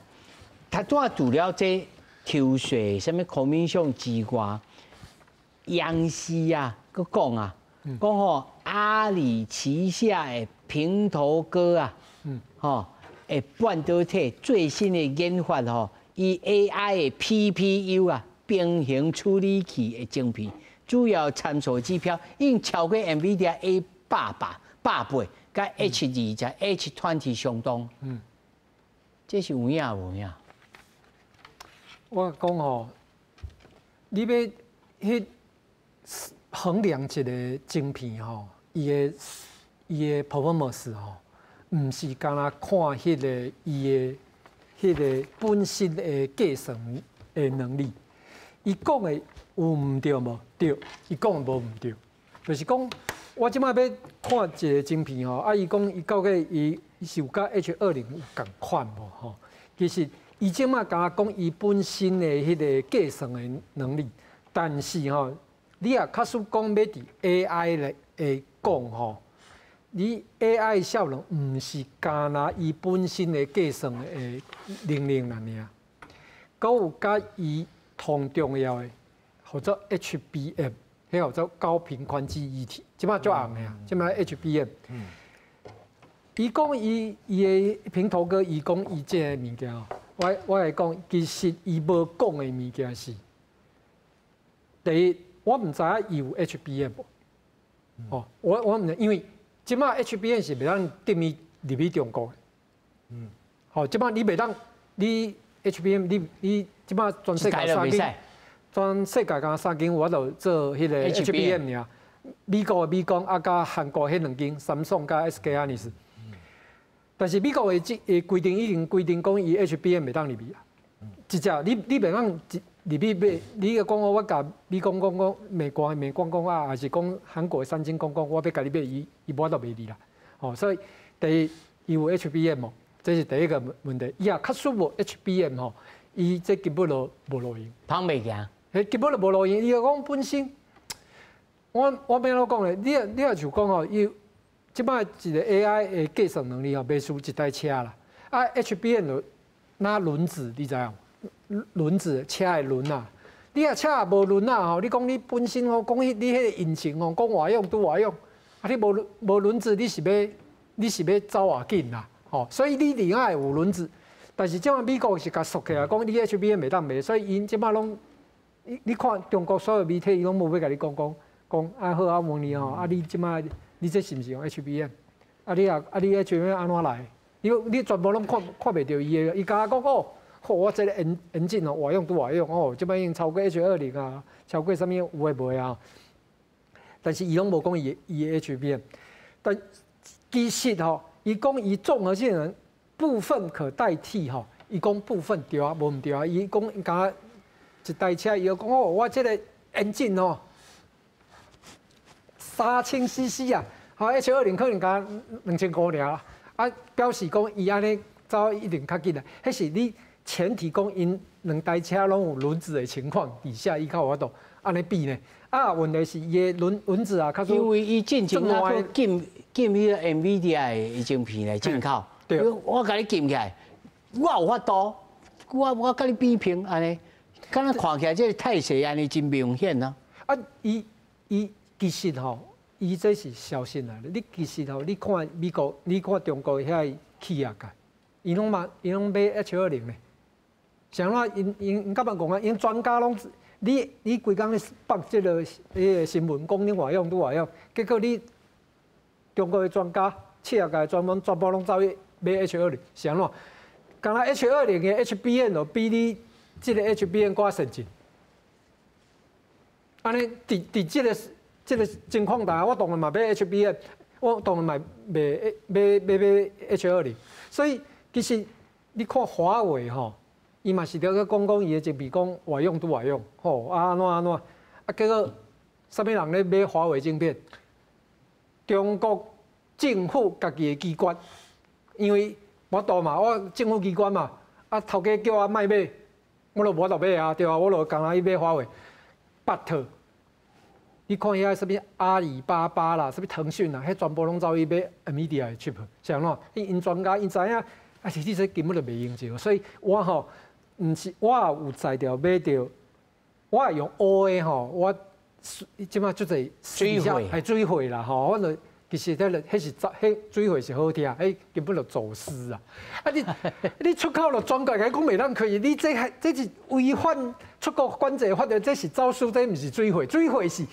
[SPEAKER 1] 他拄仔除了這抽稅、啥物 commission 之外，央視啊，閣講啊，講吼阿里旗下的平頭哥啊，吼，的半導體最新的研發吼，以 AI 的 PPU 啊，平行處理器的晶片，主要參數指標已經超過 NVIDIA A 800倍，佮 H20 H20 相當。這是有影無影？
[SPEAKER 5] 我講吼，你欲彼衡量一个晶片吼，伊的 performance 吼，毋是干焦看彼个伊的彼个本身的計算的能力。伊講的有毋對無？對，伊講的無毋對，就是講我這擺欲看一个晶片吼，啊，伊講伊到底伊是有佮 H20有仝款無吼？其實伊這擺干焦講伊本身的彼个計算的能力，但是吼，你若假使講欲佇 AI 來會講吼，你 AI 效能毋是干焦伊本身的計算的能力爾，閣有佮伊同重要的，號做 HBM，彼號做高頻寬記憶體，這擺足紅的啊，這擺 HBM。伊講伊的平頭哥，伊講伊這个物件，我來講，其實伊無講的物件是，第一，我毋知影伊有 HBM 無？哦，我毋知，因為這擺 HBM 是袂當入去入去中國的。好，這擺你袂當，你 HBM 你這擺全世界三間，全世界敢三間有法度做彼个 HBM 爾，美國的美光啊，佮韓國彼兩間，三星佮 SK Hynix。但是美國的這個規定已經規定講，伊 HBM 袂當入去啊。一隻你袂當入去買，你講我共美光講講，美國的美光講啊，抑是講韓國的三星講講，我欲共你買，伊無法度賣你啦。哦，所以第一，伊有 HBM 無？這是第一個問題。伊若確實無 HBM 吼，伊這根本就無路用。
[SPEAKER 1] 芳袂行。
[SPEAKER 5] 彼根本就無路用。伊就講本身，我欲按怎講咧？你若就講吼，伊這擺一個 AI 的計算能力吼，袂輸一台車啦。啊，HBM 就若輪子，你知影？輪子車的輪啊，你若車若無輪啊吼，你講你本身吼，講彼你彼个引擎吼，講偌勇拄偌勇，啊你無輪子，你是欲走偌緊啦？吼，所以你另外有輪子，但是這擺美國是共鎖起來，講你 HBM 袂當賣，所以𪜶這擺攏，你看中國所有媒體，伊攏無欲共你講講講啊好啊，問你吼，啊你這擺你這是毋是用 HBM？啊你啊啊你 HBM 按怎來？你全部攏看看袂著伊的，伊敢若講哦，好我這個引進哦，外用拄外用哦，這擺已經超過 H20啊，超過啥物有的無的啊。但是伊攏無講伊的 HBM，但其實吼，伊講伊綜合性能部分可代替吼，伊講部分對啊，無毋對啊。伊講敢若一台車，伊就講哦，我這個引擎吼3000 CC 啊，吼 H20可能敢2500爾，啊表示講伊按呢走一定較緊啊。彼是你前提講𪜶兩台車攏有輪子的情況底下，伊較有法度按呢比呢。啊，問題是伊的輪子啊，較
[SPEAKER 1] 因為伊進前啊，閣禁禁彼個 NVIDIA 的晶片來進口。對。我共你禁起來，我有法度，我共你比拼按呢，敢若看起來這個態勢按呢真明顯啊。
[SPEAKER 5] 啊，伊其實吼，伊這是消息來的。你其實吼，你看美國，你看中國遐企業界，伊攏嘛，伊攏買 H20呢。啥怎𪜶𪜶𪜶感覺講啊，𪜶專家攏。你規工咧放這個彼個新聞，講你外用拄外用，結果你中國的專家、企業界專門全部攏走去買 H20，是按怎？敢若 H20的 HBM 就比你這個 HBM 閣較先進。按呢，佇這個情況底下，我當然嘛買 HBM，我當然嘛袂買 H20。所以其實你看華為吼。伊嘛是著閣講講伊的晶片，講外用拄外用，吼啊按怎按怎，啊結果啥物人咧買華為晶片？中國政府家己的機關，因為無法度嘛，我政府機關嘛，啊頭家叫我莫買，我就無法度買啊，對啊，我就共人去買華為。But，你看遐啥物阿里巴巴啦，啥物騰訊啦，彼全部攏走去買 NVIDIA 的 chip，是按怎？𪜶專家𪜶知影，啊是你這根本就袂用著，所以我吼。毋是，我也有才調買著，我會用烏的吼，我這擺足濟
[SPEAKER 1] 水貨，
[SPEAKER 5] 係水貨啦吼，我就其實彼個彼是走，彼水貨是好聽，彼根本就走私啊！啊你出口就全國共你講袂當開，你這係這是違反出國管制法的，這是走私，這毋是水貨，水貨是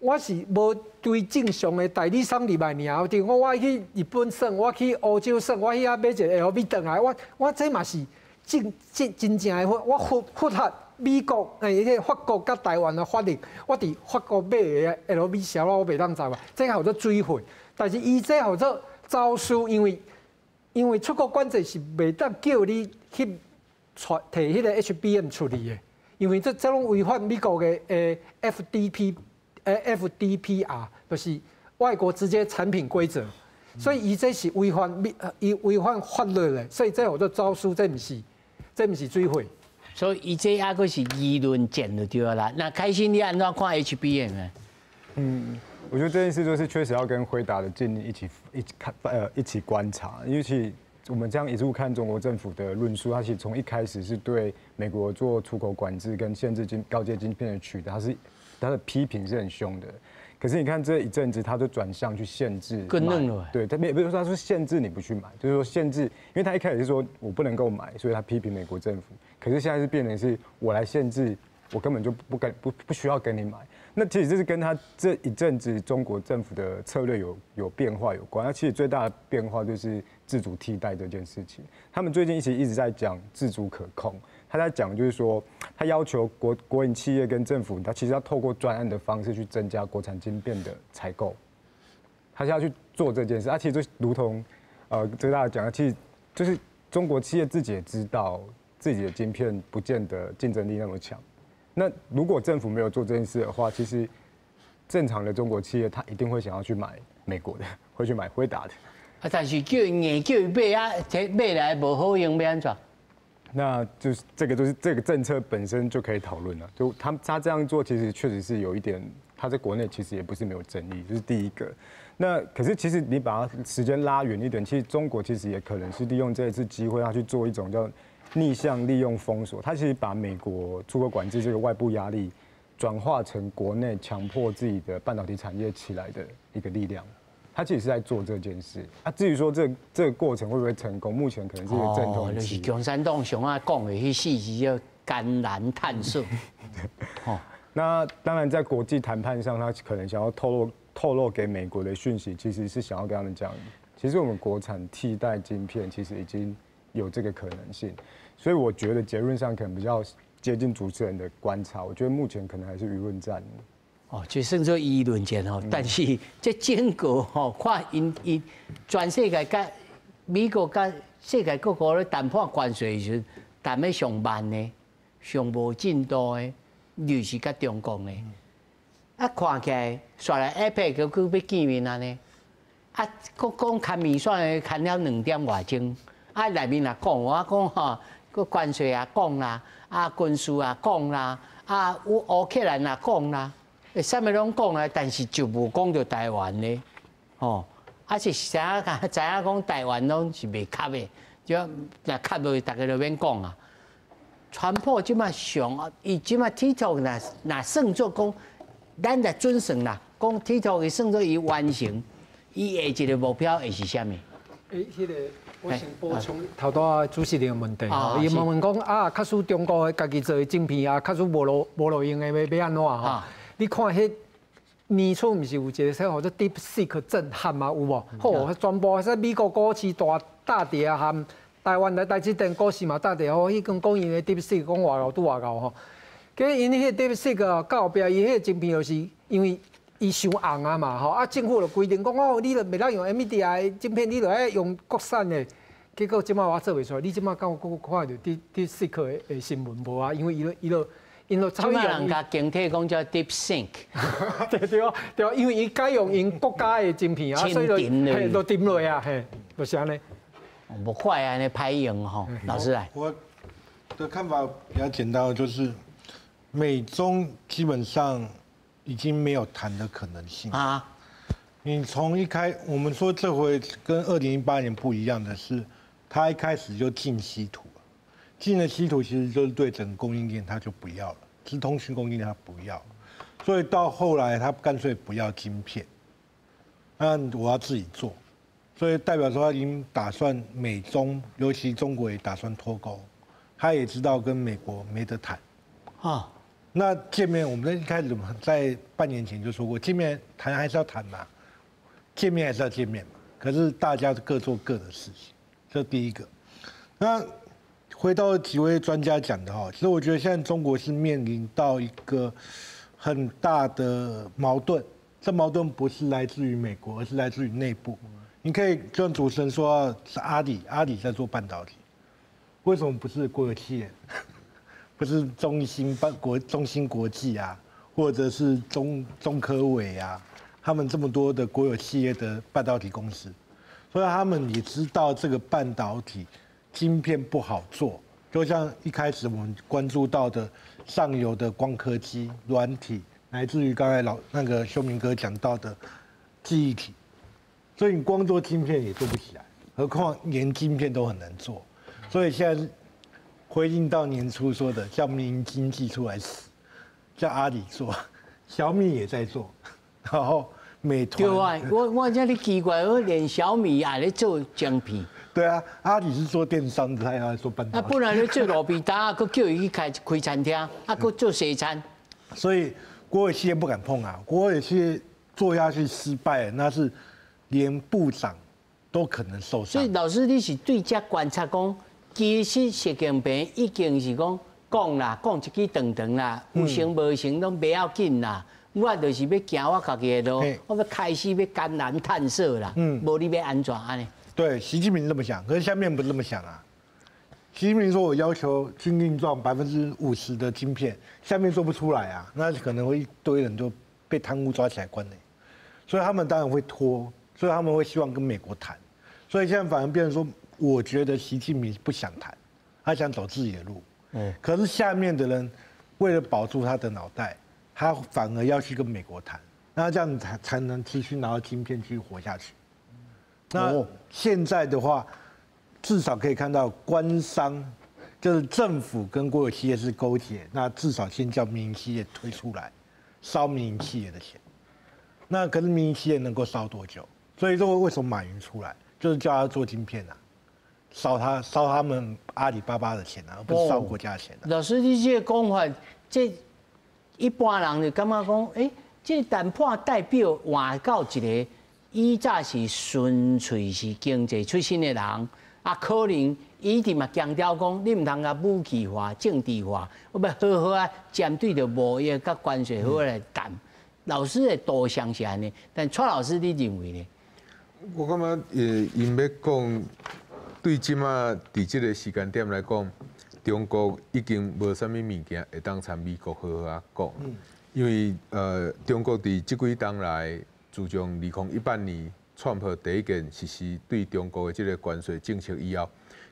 [SPEAKER 5] 我是無對正常的代理商入來爾，對我去日本耍，我去歐洲耍，我去遐買一個 LV 轉來，我這嘛是。真真真正的，我符合美國彼個法國佮台灣的法律，我佇法國買的 LV 小我袂當知嘛，這叫做水貨。但是伊這叫做走私，因為出國管制是袂當叫你去提彼個 HBM 出去的，因為這攏違反美國的FDPR，就是外國直接產品規則，所以伊這是違反美，伊違反法律的，所以這叫做走私，這毋是。這毋是水貨，
[SPEAKER 1] 所以伊這猶閣是輿論戰就對啦。那開心你按怎看 HBM 呢？
[SPEAKER 3] 嗯，我覺得這件事就是確實要跟輝達的禁令一起看，一起觀察，因為其實我們這樣一路看中國政府的論述，它其實從一開始是對美國做出口管制跟限制高階晶片的取得，它的批評是很兇的。可是你看這一陣子，他就轉向去限制，
[SPEAKER 1] 更嫩了。
[SPEAKER 3] 對，他沒不是說他說限制你不去買，就是說限制，因為他一開始是說我不能夠買，所以他批評美國政府。可是現在是變成是我來限制，我根本就不跟不不需要跟你買。那其實這是跟他這一陣子中國政府的策略有變化有關。那其實最大的變化就是自主替代這件事情。他們最近一直在講自主可控。他在講就是說，他要求國營企業跟政府，他其實要透過專案的方式去增加國產晶片的採購，他是要去做這件事。他其實就如同，這個大家講，其實就是中國企業自己也知道自己的晶片不見得競爭力那麼強。那如果政府沒有做這件事的話，其實正常的中國企業他一定會想要去買美國的，會去買輝達的。
[SPEAKER 1] 啊，但是叫伊硬叫伊買啊，這買來無好用，欲按怎？
[SPEAKER 3] 那就是這個，就是這個政策本身就可以討論了。就他這樣做，其實確實是有一點，他在國內其實也不是沒有爭議。這是第一個。那可是其實你把它時間拉遠一點，其實中國其實也可能是利用這一次機會，他去做一種叫逆向利用封鎖。他其實把美國出口管制這個外部壓力，轉化成國內強迫自己的半導體產業起來的一個力量。他其实是在做这件事。啊，至于说这个过程会不会成功，目前可能是一个阵痛
[SPEAKER 1] 期。就是共产党上爱讲的彼四字叫艰难探索。
[SPEAKER 3] 哦，那当然在国际谈判上，他可能想要透露给美国的讯息，其实是想要跟他们讲，其实我们国产替代晶片其实已经有这个可能性。所以我觉得结论上可能比较接近主持人的观察，我觉得目前可能还是舆论战。
[SPEAKER 1] 哦，就算做舆论战吼，但是这整个吼看𪜶𪜶全世界佮美国佮世界各国咧谈判关税时，谈得上慢的、上无进度的，就是佮中共的。啊，看起来煞来 APEC 閣欲见面按呢，啊，閣講牽面線的牽了兩點外鐘，啊，內面也講，我講吼，閣關稅也講啦，啊，軍事也講啦，啊，烏克蘭也講啦。啥物攏講啊，但是就無講著台灣咧，吼，啊是知影知影講台灣攏是袂合的，就若合落，逐家就免講啊。川普這馬上，伊這馬 TikTok 若算做講，咱來準算啦，講 TikTok 伊算做伊完成，伊下一个目標會是啥物？
[SPEAKER 5] 欸，彼个我先補充頭拄仔主持人的問題吼，伊問問講啊，假使中國家己做的晶片啊，假使無路用的，欲按怎吼？你看彼年初毋是有一个啥號做 DeepSeek 震撼嘛？有無？好，全部說美國股市大跌啊，含台灣來台積電股市嘛大跌吼。彼陣講𪜶的 DeepSeek 講偌𠢕拄偌𠢕吼。結果𪜶彼個 DeepSeek 啊，到後壁伊彼個晶片就是因為伊傷紅啊嘛吼，啊政府就規定講哦，你著袂當用 NVIDIA 的晶片，你著愛用國產的。結果這馬我做袂出來，你這馬敢有閣看著 DeepSeek 的新聞無啊？因為伊就𪜶就
[SPEAKER 1] 這馬人共警惕講叫 Deep Think，
[SPEAKER 5] 對對對，因為伊改用𪜶國家的晶片啊，所以就嘿就沉落啊，嘿，就是按呢。
[SPEAKER 1] 無快按呢歹用吼，老師來。
[SPEAKER 2] 我的看法比較簡單，就是美中基本上已經沒有談的可能性啊。你從一開，我們說這回跟2018年不一樣的是，他一開始就禁稀土。禁了稀土，其實就是對整個供應鏈，他就不要了。資通訊供應鏈他不要，所以到後來他乾脆不要晶片，那我要自己做，所以代表說他已經打算美中，尤其中國也打算脫鈎，他也知道跟美國沒得談。啊，那見面我們一開始在半年前就說過，見面談還是要談嘛，見面還是要見面嘛，可是大家各做各的事情，這第一個。那回到幾位專家講的哈，其實我覺得現在中國是面臨到一個很大的矛盾，這矛盾不是來自於美國，而是來自於內部。你可以就像主持人說，是阿里，阿里在做半導體，為什麼不是國有企業？不是中芯國際啊，或者是中科委啊，他們這麼多的國有企業的半導體公司，所以他們也知道這個半導體晶片不好做，就像一開始我們關注到的上游的光刻機、軟體，乃至於剛才老那個修明哥講到的記憶體，所以你光做晶片也做不起來，何況連晶片都很難做，所以現在回應到年初說的，叫民營經濟出來死，叫阿里做，小米也在做，然後美團。
[SPEAKER 1] 對啊，我這裡奇怪，我連小米也咧做晶片。
[SPEAKER 2] 對啊，阿里是做電商的，他要做半導體。
[SPEAKER 1] 啊，本來咧做路邊攤，閣叫伊去開餐廳，啊，閣做西餐。
[SPEAKER 2] 所以國有企業不敢碰啊，國有企業做下去失敗，那是連部長都可能受傷。
[SPEAKER 1] 所以老師，你是對這觀察講，其實習近平已經是講講啦，講一支長長啦，有成無成攏袂要緊啦。我就是欲行我家己的路，我欲開始欲艱難探索啦。無你欲按怎按呢？
[SPEAKER 2] 對，習近平這麼想，可是下面不是這麼想啊。習近平說我要求軍令狀50%的晶片，下面做不出來啊，那可能會一堆人就被貪污抓起來關嘞。所以他們當然會拖，所以他們會希望跟美國談。所以現在反而變成說，我覺得習近平不想談，他想走自己的路。可是下面的人為了保住他的腦袋，他反而要去跟美國談，那這樣才能繼續拿到晶片繼續活下去。那現在的話，至少可以看到官商，就是政府跟國有企業是勾結，那至少先叫民營企業推出來，燒民營企業的錢。那可是民營企業能夠燒多久？所以說為什麼馬雲出來，就是叫他做晶片啊，燒他們阿里巴巴的錢啊，而不是燒國家的錢啊。
[SPEAKER 1] 老師，你這個講法，這一般人就感覺講，欸，這個談判代表換到一個以早是純粹是經濟出身的人，啊，可能伊一直嘛強調講，你毋通共武器化、政治化，我欲好好啊，針對著貿易佮關稅好好來談。老師的導向是按呢，但蔡老師你認為呢？
[SPEAKER 4] 我感覺，𪜶欲講對這馬佇這个時間點來講，中國已經無啥物物件會當參美國好好仔講，因為中國佇這幾冬來，自從2018年川普第一件實施對中國的這个關稅政策以後，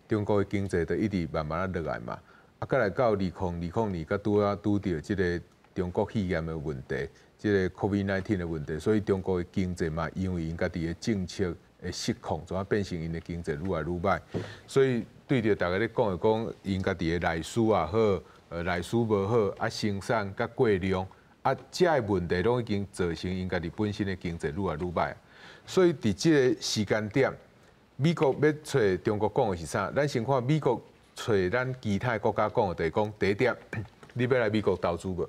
[SPEAKER 4] 中國的經濟就一直慢慢仔落來嘛。啊，閣來到2020年，閣拄仔拄著這个中國肺炎的問題，這个 COVID-19 的問題，所以中國的經濟嘛，因為𪜶家己的政策的失控，怎啊變成𪜶的經濟愈來愈䆀。所以對著大家咧講的講，𪜶家己的內需也好，內需無好，啊生產佮過量，啊這个問題攏已經造成𪜶家己本身的經濟愈來愈䆀。所以佇這个時間點，美國欲揣中國講的是啥？咱先看美國揣咱其他國家講的，就是講第一點，你欲來美國投資無？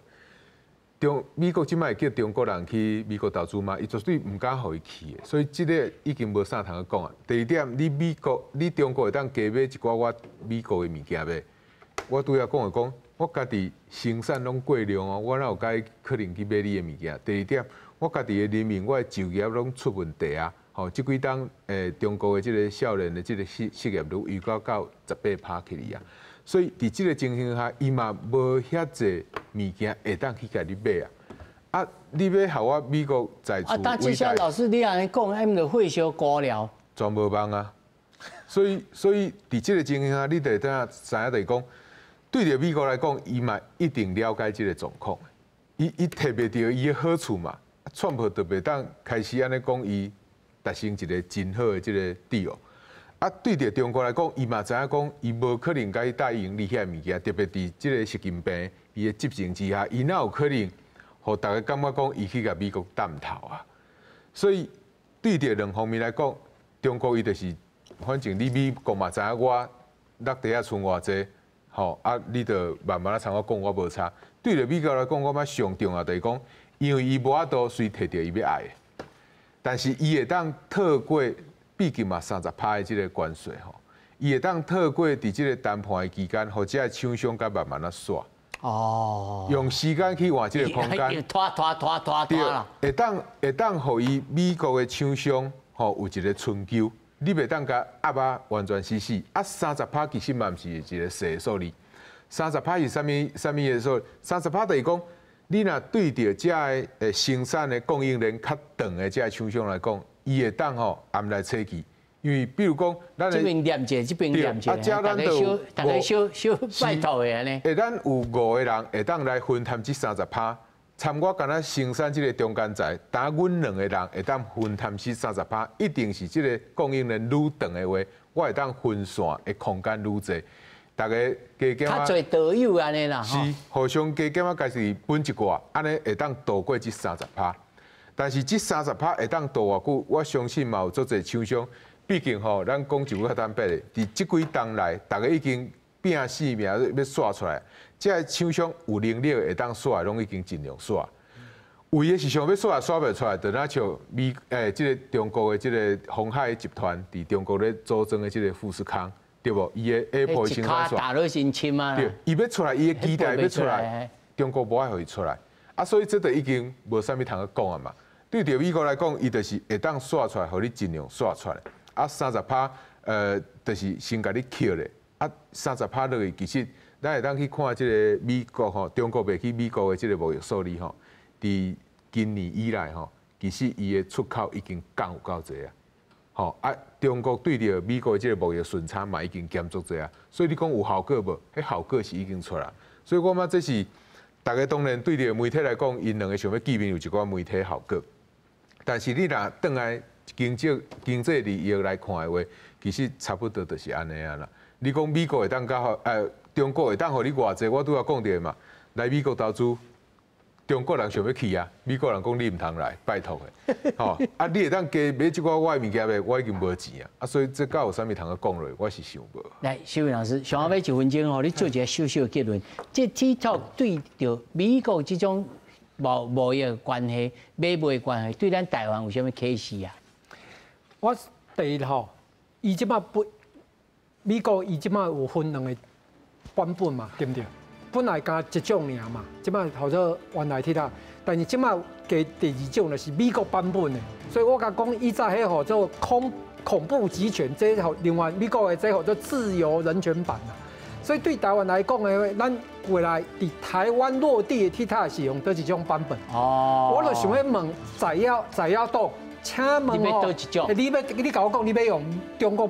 [SPEAKER 4] 美國這擺會叫中國人去美國投資嗎？伊絕對毋敢予伊去的，所以這个已經無啥通去講啊。第二點，你美國、你中國會當加買一寡我美國的物件袂？我拄仔講的講，我家己生產攏過量哦，我哪有該可能去買你的物件？第二點，我家己的人民，我的就業攏出問題啊！吼，這幾冬中國的這个少年的這个失業率又閣到18%去哩啊！所以佇這个情形下，伊嘛無遐濟物件會當去共你買啊！啊，你欲予我美國在厝。
[SPEAKER 1] 啊，但這些老師你按呢講，毋著火燒高了。
[SPEAKER 4] 全無望啊！所以佇這个情形下，你就會當知影就是講，對著美國來講，伊嘛一定了解這个狀況，伊提袂著伊的好處嘛，川普就袂當開始按呢講，伊達成一个真好的這个 deal。啊，對著中國來講，伊嘛知影講，伊無可能共伊答應你遐物件，特別佇這个習近平伊的執政之下，伊哪有可能予大家感覺講伊去共美國擔頭啊？所以對著兩方面來講，中國伊就是，反正你美國嘛知影我落地仔賰偌濟，吼啊，你就慢慢仔參我講，我無差。對著美國來講，我感覺上重要就是講，因為伊無法度隨提著伊欲愛的，但是伊會當透過。畢竟嘛，30%的這个關稅吼，伊會當透過佇這个談判的期間，予這个廠商共慢慢仔煞。
[SPEAKER 1] 哦。
[SPEAKER 4] 用時間去換這个空間。
[SPEAKER 1] 拖拖拖拖拖啦。
[SPEAKER 4] 會當予伊美國的廠商吼有一个春秋，你袂當共壓啊完全死死。啊，三十趴其實嘛毋是一个細的數字。三十趴是啥物啥物的數？三十趴就是講，你若對著這个生產的供應鏈較長的這个廠商來講。伊會當吼暗來揣去，因為比如講，咱
[SPEAKER 1] 這邊念者，這邊念者，大家小大家小小拜託的按呢。
[SPEAKER 4] 會咱有五個人會當來分擔這三十趴，參我敢若生產這个中間材，當阮兩个人會當分擔這三十趴，一定是這个供應鏈愈長的話，我會當分散的空間愈濟。大家加減
[SPEAKER 1] 較濟道友按呢啦，
[SPEAKER 4] 是互相加減仔，家己分一寡，按呢會當渡過這三十趴。但是這三十趴會當渡偌久，我相信嘛有足濟廠商。畢竟吼，咱講一句較坦白的，佇這幾冬來，大家已經拼死命欲煞出來。這个廠商有能力會當煞的，攏已經盡量煞。有的是想欲煞也煞袂出來，就若像這个中國的這个鴻海集團佇中國咧組裝的這个富士康，對無？伊的 Apple 生產線
[SPEAKER 1] 打落真深啊！
[SPEAKER 4] 對，伊欲出來，伊的基地欲出來，中國無愛予伊出來。啊，所以這就已經無啥物通去講啊嘛。對著美國來講，伊就是會當煞出來，予你盡量煞出來。啊，三十趴，就是先共你扣咧。啊，三十趴落去，其實咱會當去看這个美國吼，中國賣去美國的這个貿易數字吼，佇今年以來吼，其實伊的出口已經降有夠濟啊。吼啊，中國對著美國的這个貿易順差嘛已經減足濟啊。所以你講有效果無？彼效果是已經出來。所以我感覺這是大家當然對著媒體來講，𪜶兩个想欲見面有一寡媒體效果。但是你若轉來經濟利益來看的話，其實差不多就是按呢啊啦。你講美國會當佮，中國會當予你偌濟，我拄仔講著嘛，來美國投資，中國人想欲去啊，美國人講你毋通來，拜託的，吼啊！你會當加買這寡我的物件袂？我已經無錢啊！啊，所以這敢有啥物通閣講落？我是想無。
[SPEAKER 1] 來，秀雲老師，上後尾一分鐘吼，你做一个小小的結論。這 TikTok 對著美國這種貿易關係、買賣關係，對咱台灣有啥物啟示啊？
[SPEAKER 5] 我第一吼，伊這擺不美國伊這擺有分兩个版本嘛，對毋對？本來加一種爾嘛，這擺號做原來 TikTok，但是這擺加第二種就是美國版本的，所以我共講以早彼號做恐怖集權，這號另外美國的這號做自由人權版啦。所以對台灣來講的話，咱未來佇台灣落地的 TikTok 是用佗一種版本。哦，我就想欲問在野黨，請問哦，你欲你共我講，你欲用中國？